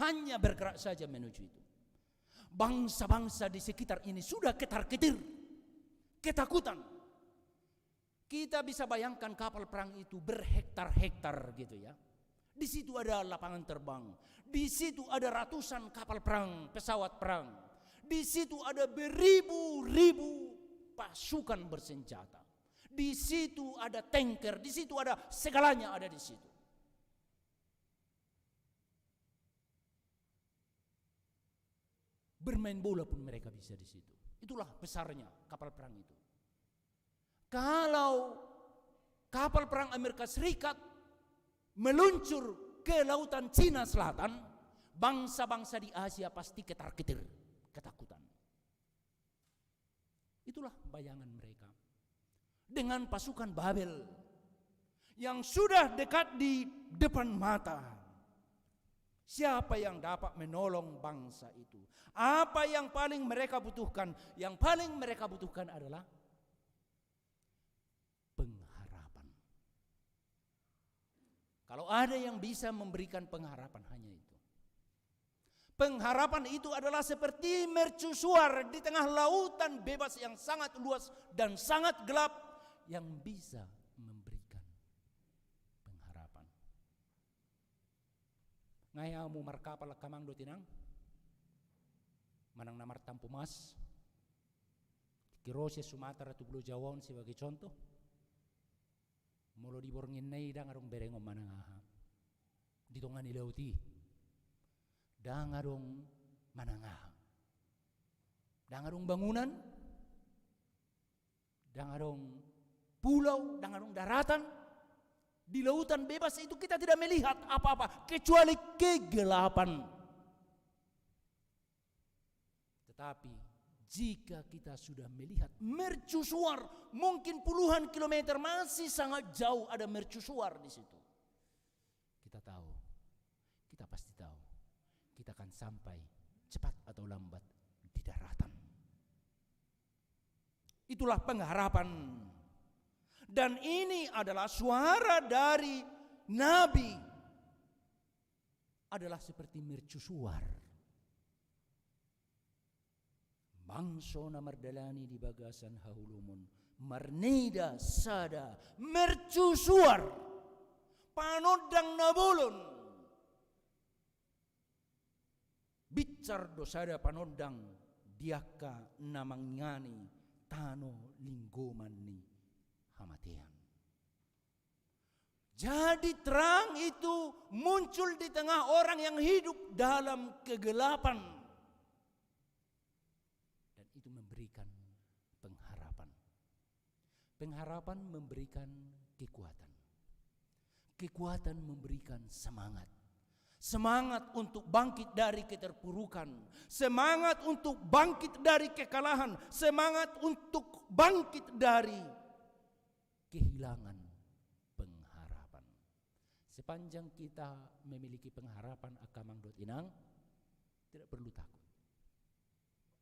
hanya bergerak saja menuju itu. Bangsa-bangsa di sekitar ini sudah ketar-ketir, ketakutan. Kita bisa bayangkan kapal perang itu berhektar-hektar gitu ya. Di situ ada lapangan terbang, di situ ada ratusan kapal perang, pesawat perang, di situ ada beribu-ribu pasukan bersenjata, di situ ada tanker, di situ ada segalanya ada di situ. Bermain bola pun mereka bisa di situ. Itulah besarnya kapal perang itu. Kalau kapal perang Amerika Serikat meluncur ke lautan Cina Selatan, bangsa-bangsa di Asia pasti ketar-ketir, ketakutan. Itulah bayangan mereka. Dengan pasukan Babel yang sudah dekat di depan mata. Siapa yang dapat menolong bangsa itu? Apa yang paling mereka butuhkan? Yang paling mereka butuhkan adalah pengharapan. Kalau ada yang bisa memberikan pengharapan, hanya itu. Pengharapan itu adalah seperti mercusuar di tengah lautan bebas yang sangat luas dan sangat gelap, yang bisa memberikan pengharapan. Nga hea hamu markapal, angka amang dohot inang? Manang na martampu mas? Tingki ro sian Sumatera tu Pulo Jawa on sebagai contoh. Molo di borngin na i ndang adong berengon manang aha. Di tonga ni laut i. Ndang adong manang aha. Ndang adong bangunan. Ndang adong pulau, ndang adong daratan. Di lautan bebas itu kita tidak melihat apa-apa kecuali kegelapan. Tetapi jika kita sudah melihat mercusuar, mungkin puluhan kilometer, masih sangat jauh ada mercusuar di situ. Kita tahu, kita pasti tahu, kita akan sampai cepat atau lambat di daratan. Itulah pengharapan. Dan ini adalah suara dari nabi. Adalah seperti mercusuar. Bangso na mardalani di bagasan haholomon, marnida sada mercusuar, panondang na bolon. Binsar do sada panondang di angka na mangingani tano linggoman ni hamatean. Jadi terang itu muncul di tengah orang yang hidup dalam kegelapan. Dan itu memberikan pengharapan. Pengharapan memberikan kekuatan. Kekuatan memberikan semangat. Semangat untuk bangkit dari keterpurukan. Semangat untuk bangkit dari kekalahan. Semangat untuk bangkit dari kehilangan pengharapan. Sepanjang kita memiliki pengharapan, angka amang dohot inang, tidak perlu takut.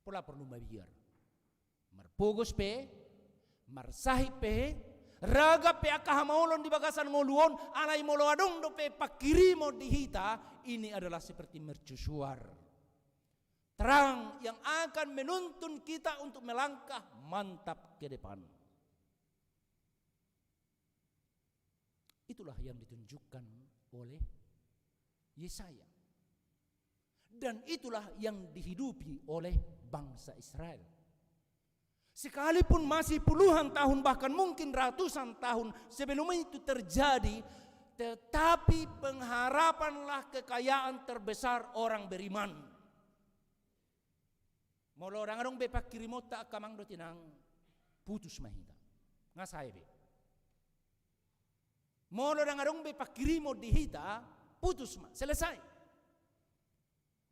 Pola porlu mabiar. Marpogos pe, marsahit pe, ragam pe angka hamaolon di bagasan ngolu on, alai molo adong dope pangkirimon di hita, ini adalah seperti mercusuar. Terang yang akan menuntun kita untuk melangkah mantap ke depan. Itulah yang ditunjukkan oleh Yesaya. Dan itulah yang dihidupi oleh bangsa Israel. Sekalipun masih puluhan tahun, bahkan mungkin ratusan tahun sebelum itu terjadi, tetapi pengharapanlah kekayaan terbesar orang beriman. Molo ndang adong be pangkirimonta, angka amang dohot inang, putus ma hita. Nga sae be. Molo ndang adong be pangkirimon di hita, putus ma, selesai.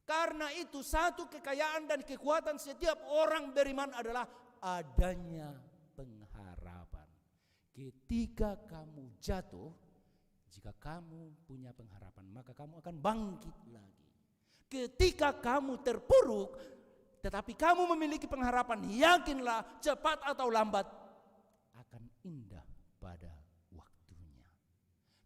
Karena itu, satu kekayaan dan kekuatan setiap orang beriman adalah adanya pengharapan. Ketika kamu jatuh, Jika kamu punya pengharapan, maka kamu akan bangkit lagi. Ketika kamu terpuruk, tetapi kamu memiliki pengharapan, yakinlah, cepat atau lambat, akan indah pada waktunya.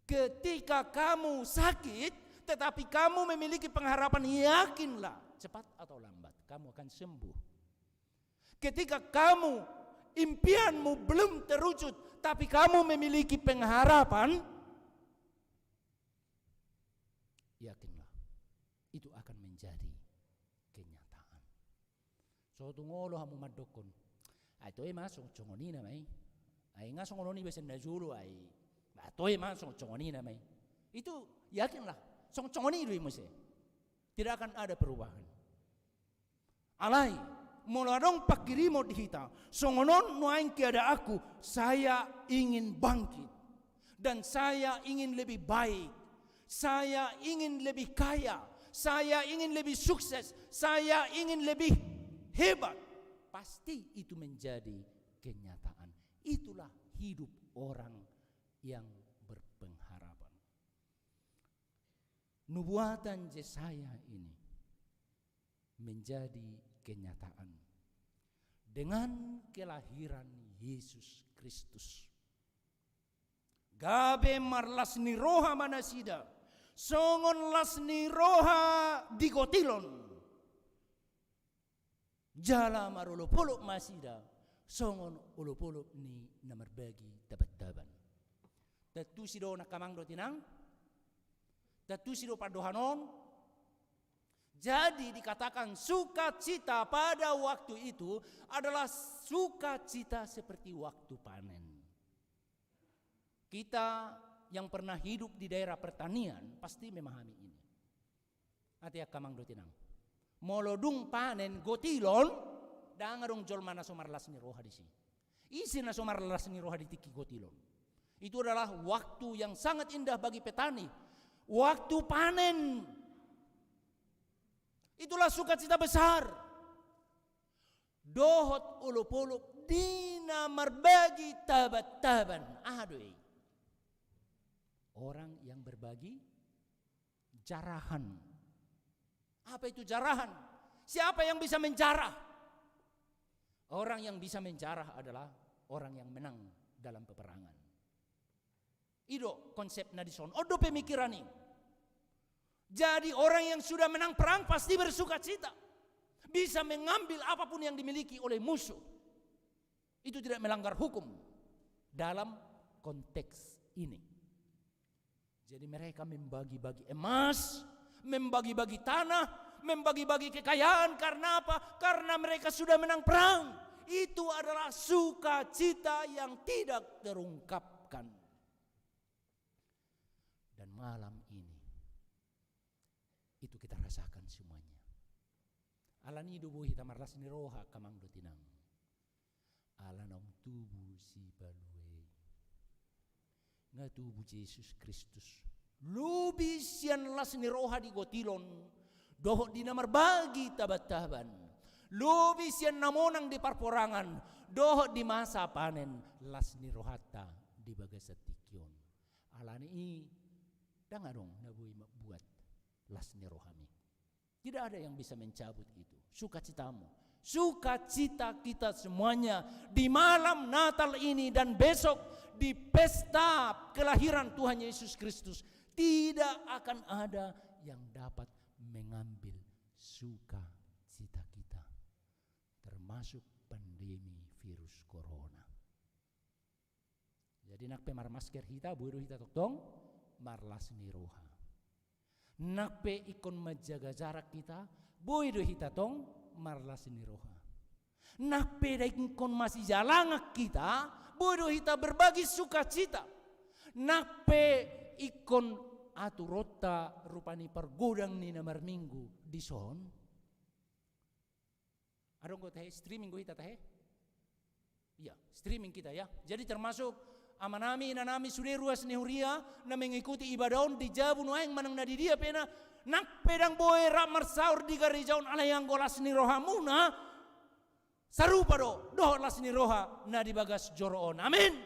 Ketika kamu sakit, tetapi kamu memiliki pengharapan, yakinlah, cepat atau lambat, kamu akan sembuh. Ketika kamu, impianmu belum terwujud, tapi kamu memiliki pengharapan, yakinlah, itu akan menjadi kenyataan. So tung olo hamu mandokkon, "Ai toe ma songon, songon i nama i. Ai nga songon on i basa na jolo ai. Ba toe ma songon, songon i nama i." Itu yakinlah, songon, songon i do i muse. Tidak akan ada perubahan. Alai, molo adong panghirimon di hita, songon on nuaeng keadaanku, saya ingin bangkit. Dan saya ingin lebih baik. Saya ingin lebih kaya. Saya ingin lebih sukses. Saya ingin lebih hebat. Pasti itu menjadi kenyataan. Itulah hidup orang yang berpengharapan. Nubuatan Yesaya ini menjadi kenyataan dengan kelahiran Yesus Kristus. Gabe marlas ni roha ma nasida, songon las ni roha di gotilon. Jala marolopolop ma nasida, songon olopolop ni na marbagi tabantaban. Tantusi do nangkamang dohot inang? Tantusi do pandohan on? Jadi dikatakan sukacita pada waktu itu adalah sukacita seperti waktu panen. Kita yang pernah hidup di daerah pertanian pasti memahami ini. Ate angka amang dohot inang, molo dung panen gotilon, ndang adong jolma na so marlas ni roha disi. Ise na so marlas ni roha di tingki gotilon? Itu adalah waktu yang sangat indah bagi petani. Waktu panen. Itulah sukacita besar. Dohot olopolop di na marbagi tabantaban. Aha do i? Orang yang berbagi jarahan. Apa itu jarahan? Siapa yang bisa menjarah? Orang yang bisa menjarah adalah orang yang menang dalam peperangan. I do konsepna dison. On do pemikiran i. Jadi orang yang sudah menang perang pasti bersukacita. Bisa mengambil apapun yang dimiliki oleh musuh. Itu tidak melanggar hukum dalam konteks ini. Jadi mereka membagi-bagi emas, membagi-bagi tanah, membagi-bagi kekayaan. Karena apa? Karena mereka sudah menang perang. Itu adalah sukacita yang tidak terungkapkan. Dan malam ini, itu kita rasakan semuanya. Alani i do boi hita marlas ni roha angka amang dohot inang. Ala naung tubu Sipalua i. Nga tubu Jesus Kristus. Lobi sian las ni roha di gotilon, dohot di na marbagi tabantaban. Lobi sian na monang di parporangan, dohot di masa panen, las ni rohanta di bagasan tingki on. Alani i, ndang adong na boi mambuat las ni rohami. Tidak ada yang bisa mencabut itu. Sukacitamu, sukacita kita semuanya di malam Natal ini dan besok di pesta kelahiran Tuhan Yesus Kristus, tidak akan ada yang dapat mengambil sukacita kita, termasuk pandemi virus corona. Jadi nang pe marmasker hita, boi do hita tongtong marlas ni roha. Nang pe ingkon manjaga jarak hita, boi do hita tong marlas ni roha. Nang pe ingkon masijalangan hita, boi do hita berbagi sukacita. Nang pe ingkon aturonta rupani pargodang ni na marminggu dison. Adong do tahe, streaming do hita tahe? Iya, streaming kita ya. Jadi termasuk amanami, inanami, sude ruas ni huria na mengikuti ibadah on di jabu nuaeng manang na di dia pe na, nang pe ndang boi rap marsaor di gareja on alai anggo las ni rohamuna sarupa do dohot las ni roha na di bagas joro on. Amin.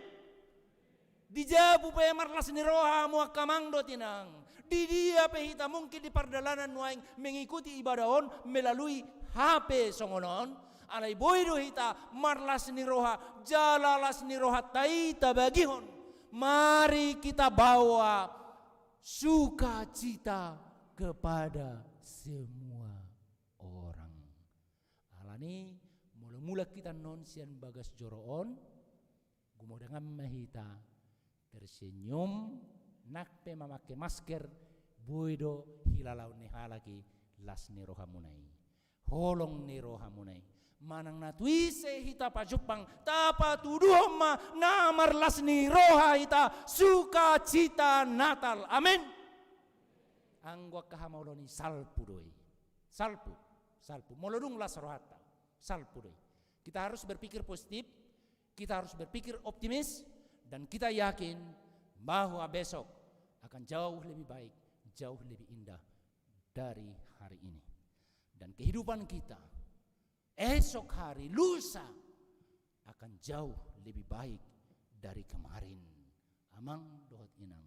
Di jabu pe marlas ni roha hamu angka amang dohot inang. Di dia pe hita mungkin di pardalanan nuaeng mengikuti ibadah on melalui H P songon on. Alai boi do hita marlas ni roha, jala las ni rohanta i tabagihon. Mari kita bawa sukacita kepada semua orang. Alani molo mulak hita annon sian bagas joro on, gumodangan ma hita, tersenyum, nang pe mamake masker, boi do hilalaon ni halak i las ni rohamuna i, holong ni rohamuna i. Manang na tu ise hita pajumpang, tapatuduhon ma na marlas ni roha hita, sukacita Natal. Amin. Anggo angka hamaolon i salpu do i. Salpu, salpu. Molo dung las rohanta, salpu do i. Kita harus berpikir positif, kita harus berpikir optimis, dan kita yakin bahwa besok akan jauh lebih baik, jauh lebih indah dari hari ini. Dan kehidupan kita esok hari, lusa, akan jauh lebih baik dari kemarin. Amang dohot inang,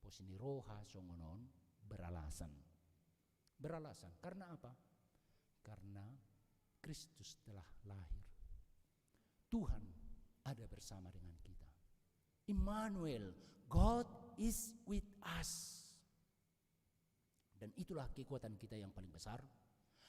pos ni roha songon on beralasan. Beralasan. Karena apa? Karena Kristus telah lahir. Tuhan ada bersama dengan kita. Immanuel, God is with us. Dan itulah kekuatan kita yang paling besar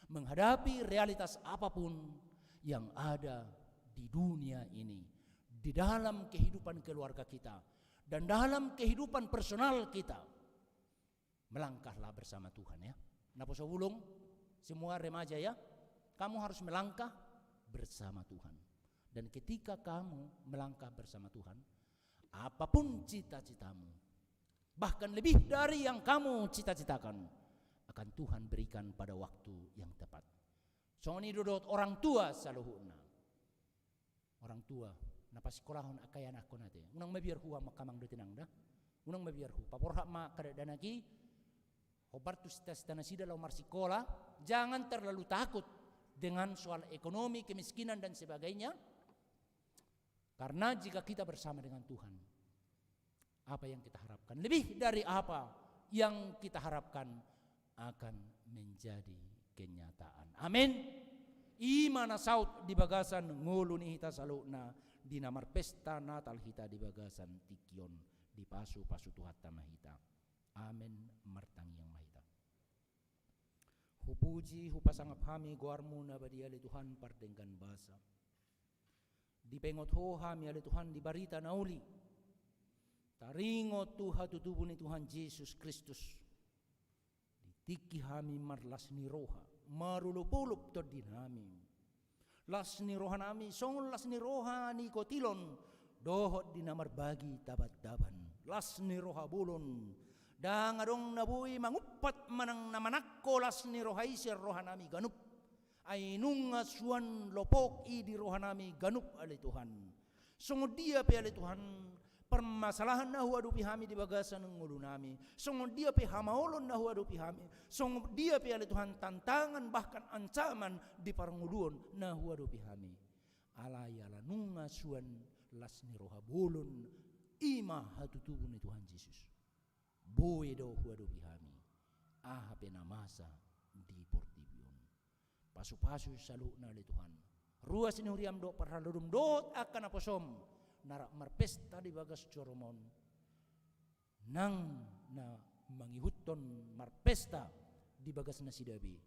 menghadapi realitas apapun yang ada di dunia ini, di dalam kehidupan keluarga kita, dan dalam kehidupan personal kita. Melangkahlah bersama Tuhan, ya. Naposobulung, semua remaja, ya, kamu harus melangkah bersama Tuhan. Dan ketika kamu melangkah bersama Tuhan, apapun cita-citamu, bahkan lebih dari yang kamu cita-citakan, akan Tuhan berikan pada waktu yang tepat. Songon i do dohot orang tua saluhutna. Orang tua na pasikolahon angka ianakhon, ate, unang mabiar hu, amang dohot inang, da. Unang mabiar hu. Paborhat ma angka dakdanak i, hombar tu sita-sita nasida laho marsikola. Jangan terlalu takut dengan soal ekonomi, kemiskinan, dan sebagainya. Karena jika kita bersama dengan Tuhan, apa yang kita harapkan, lebih dari apa yang kita harapkan, akan menjadi kenyataan. Amin. I ma na saut di bagasan ngolu ni hita saluhutna, di na marpesta Natal hita di bagasan tingki on, dipasupasu Tuhanta ma hita. Amin. Martangiang ma hita. Hupuji, hupasangap hami goarmu na badia, ale Tuhan, pardenggan basa. Dipaingot Ho hami, ale Tuhan, di barita na uli. Taringot tu hatutubu ni Tuhan Jesus Kristus. Di tingki hami marlas ni roha, marolopolop tondinami. Las ni rohanami songon las ni roha ni kotilon dohot di na marbagi tabantaban. Las ni roha bolon. Ndang adong na boi mangumpat manang na manangko las ni roha i sian rohanami ganup. Ai nunga suan lopok i di rohanami ganup, ale Tuhan. Songon dia pe, ale Tuhan, permasalahan na huadopi hami di bagasan ngolunami, songon dia pe hamaolon na huadopi hami, songon dia pe, ale Tuhan, tantangan bahkan ancaman di parngoluon na huadopi hami, alai ala nunga suan las ni roha bolon, i ma hatutubu ni Tuhan Jesus, boi do huadopi hami aha pe na masa di portibi on. Pasupasu saluhutna, ale Tuhan, ruas ni huriam dohot parhalodom dohot angka naposom na rap marpesta di bagas jorom on, nang na mangihuthon marpesta di bagas nasida be,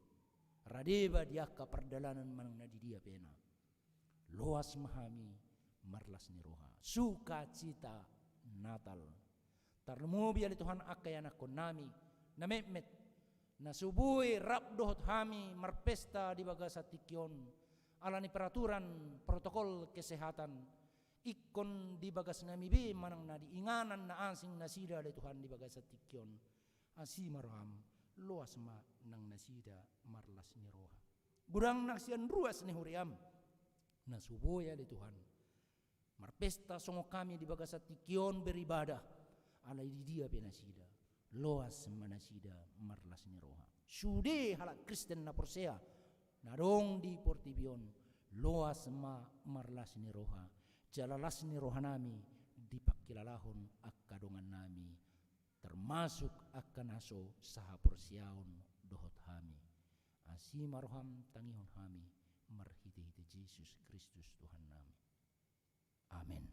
rade ba di angka pardalanan manang na di dia pe na. Loas ma hami marlas ni roha. Sukacita Natal. Tarlumobi, ale Tuhan, angka ianakhonnami na metmet, na so boi rap dohot hami marpesta di bagasan tingki on ala ni peraturan protokol kesehatan, ingkon di bagasnami be manang na di inganan na asing nasida, ale Tuhan, di bagasan tingki on. Asi ma roham, loas ma nang nasida marlas ni roha. Godang nang sian ruas ni huriam na so boi, ale Tuhan, marpesta songon hami di bagasan tingki on beribadah, alai di dia pe nasida, loas ma nasida marlas ni roha. Sude halak Kristen na porsea na adong di portibi on, loas ma marlas ni roha. Jala las ni rohanami dipangkilalahon angka dongannami, termasuk angka na so sahaporseaon dohot hami. Asi ma roham tangihon hami, marhitehite Jesus Kristus Tuhannami. Amen.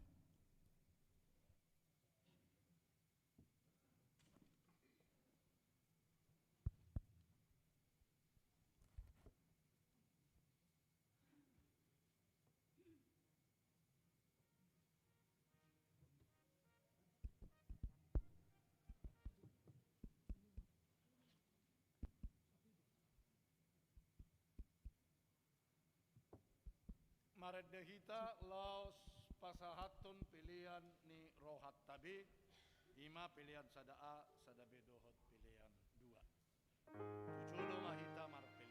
Marende hita laos pasahathon pelean ni rohanta be, i ma pelean sada A, sada B dohot pelean dua. Tu jolo ma hita marpelean.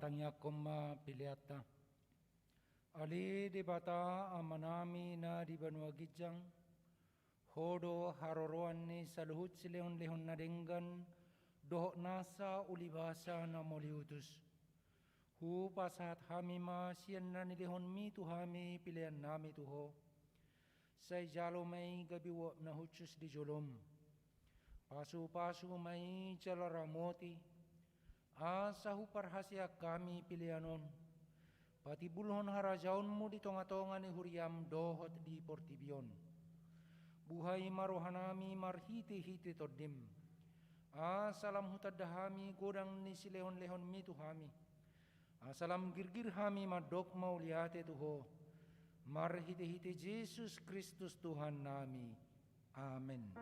Tangiangkon ma peleanta. Ale Debata Amanami na di banua ginjang, Ho do haroroan ni saluhut silehonlehon na denggan dohot nasa ulibasa na mauliutus. Hupasahat hami ma sian na nilehonmi tu hami peleannami tu Ho. Sai jalo ma i gabe uap na hushus di jolom. Pasupasu ma i jala ramoti, asa huparhaseang hami pelean on patimbulhon harajaonmu di tongatonga ni huriam dohot di portibi on. Buhai ma rohanami marhitehite Tondim, asa lam hutanda hami godang ni silehonlehonmi tu hami, asa lam girgir hami mandok mauliate tu Ho, marhitehite Jesus Kristus Tuhannami. Amen.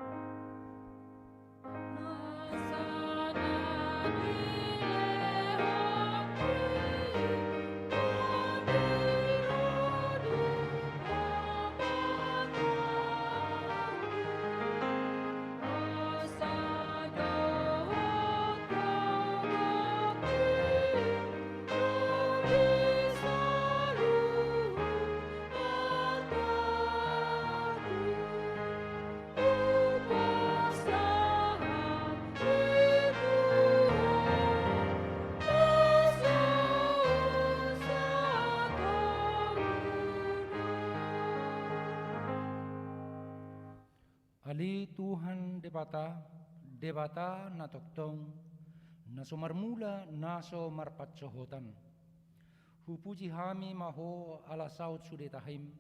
Ale Tuhan Debata, Debata na tongtong, na so marmula, na so marpansohotan. Hupuji hami ma Ho ala saut sude tahim,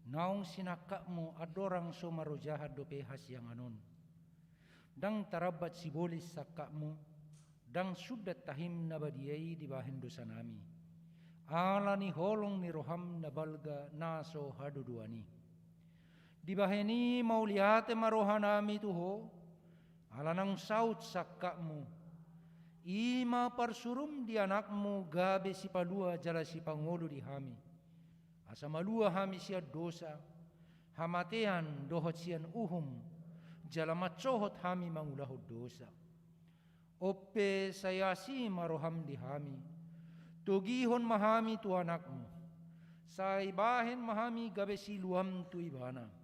naung sinangkapmu andorang so marojahan dope hasiangan on. Ndang tarambat sibolis sangkapmu, ndang sundat tahim na badia i dibahen dosanami. Ala ni holong ni roham na balga na so haduduan i. Dibahen i mauliate ma rohanami tu Ho, ala naung saut sangkapmu. I ma parsurum di Anakmu gabe sipalua jala sipangolu di hami. Asa malua hami sian dosa, hamatean dohot sian uhum, jala mansohot hami mangulahon dosa. On pe sai asi ma roham di hami. Togihon ma hami tu Anakmu. Sai bahen ma hami gabe siluam tu Ibana.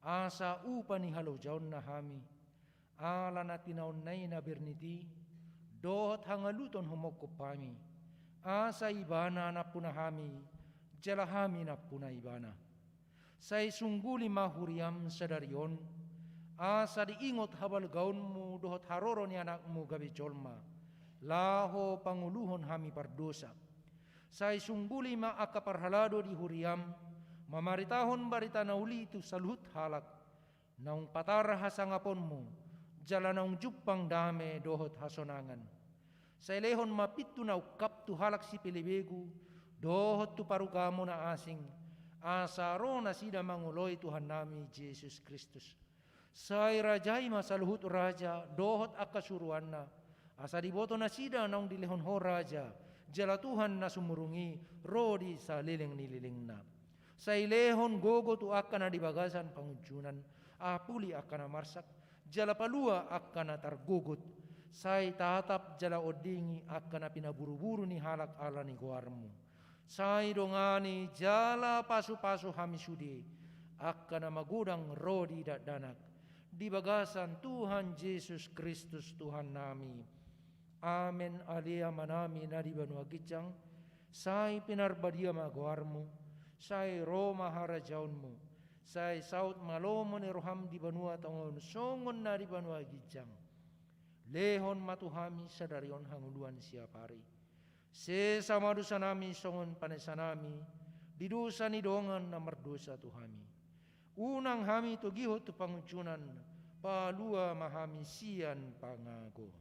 Asa upa ni halojaonna hami. Ala na tinaonna i na bernit i, dohot hangaluton humongkop hami. Asa Ibana nampuna hami, jala hami nampuna Ibana. Sai sungguli ma huriam sadari on, asa diingot habalgaonmu dohot haroro ni Anakmu gabe jolma, laho pangoluhon hami pardosa. Sai sungguli ma angka parhalado di huriam, mamaritahon barita na uli tu saluhut halak, naung patar hasangaponmu, jala naung jumpang dame dohot hasonangan. Sai lehon ma pintu na ungkap tu halak sipelebegu, dohot tu parugamo na asing, asa ro nasida mangoloi Tuhannami Jesus Kristus. Sai rajai ma saluhut raja, dohot angka suruanna, asa diboto nasida naung dilehon Ho raja, jala Tuhan na sumurung i, ro di saleleng ni lelengna. Sai lehon gogo tu angka na di bagasan pangunjunan, apuli angka na marsak, jala palua angka na targogot. Sai tatap jala ondingi angka na pinaburuburu ni halak ala ni goarmu. Sai dongani jala pasupasu hami sude, angka na magodang ro di dakdanak, di bagasan Tuhan Jesus Kristus Tuhannami. Amen. Ale Amanami na di banua ginjang, sai pinarbadia ma goarmu, sai ro ma harajaonmu, sai saut ma lomo ni roham di banua tonga on songon na di banua ginjang. Lehon ma tu hami sadari on hangoluan siapari. Sesa ma dosanami songon panesanami di dosa ni dongan na mardosa tu hami. Unang hami togihon tu pangunjunan, palua ma hami sian pangago.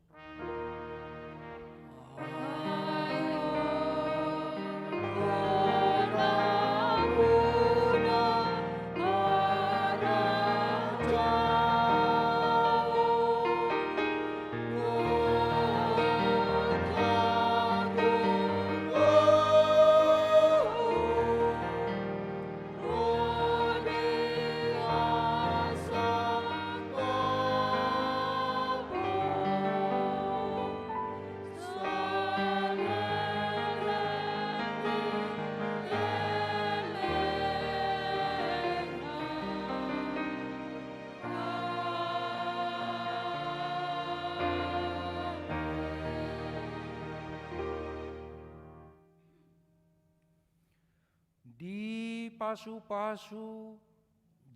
Dipasupasu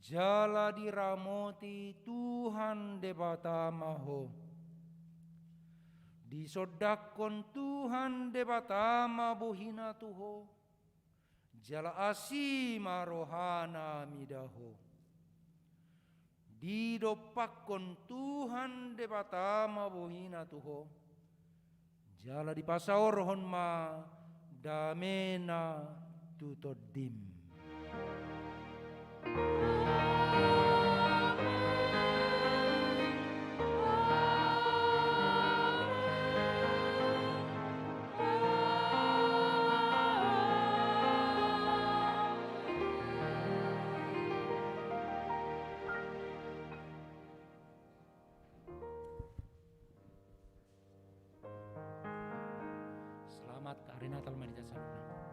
jala diramoti Tuhan Debata ma ho. Disondangkon Tuhan Debata ma bohina tu ho, jala asi ma rohana mida ho. Didompakkon Tuhan Debata ma bohina tu ho, jala dipasaorhon ma damena tu tondim. Selamat Hari Natal ma di hita saluhutna.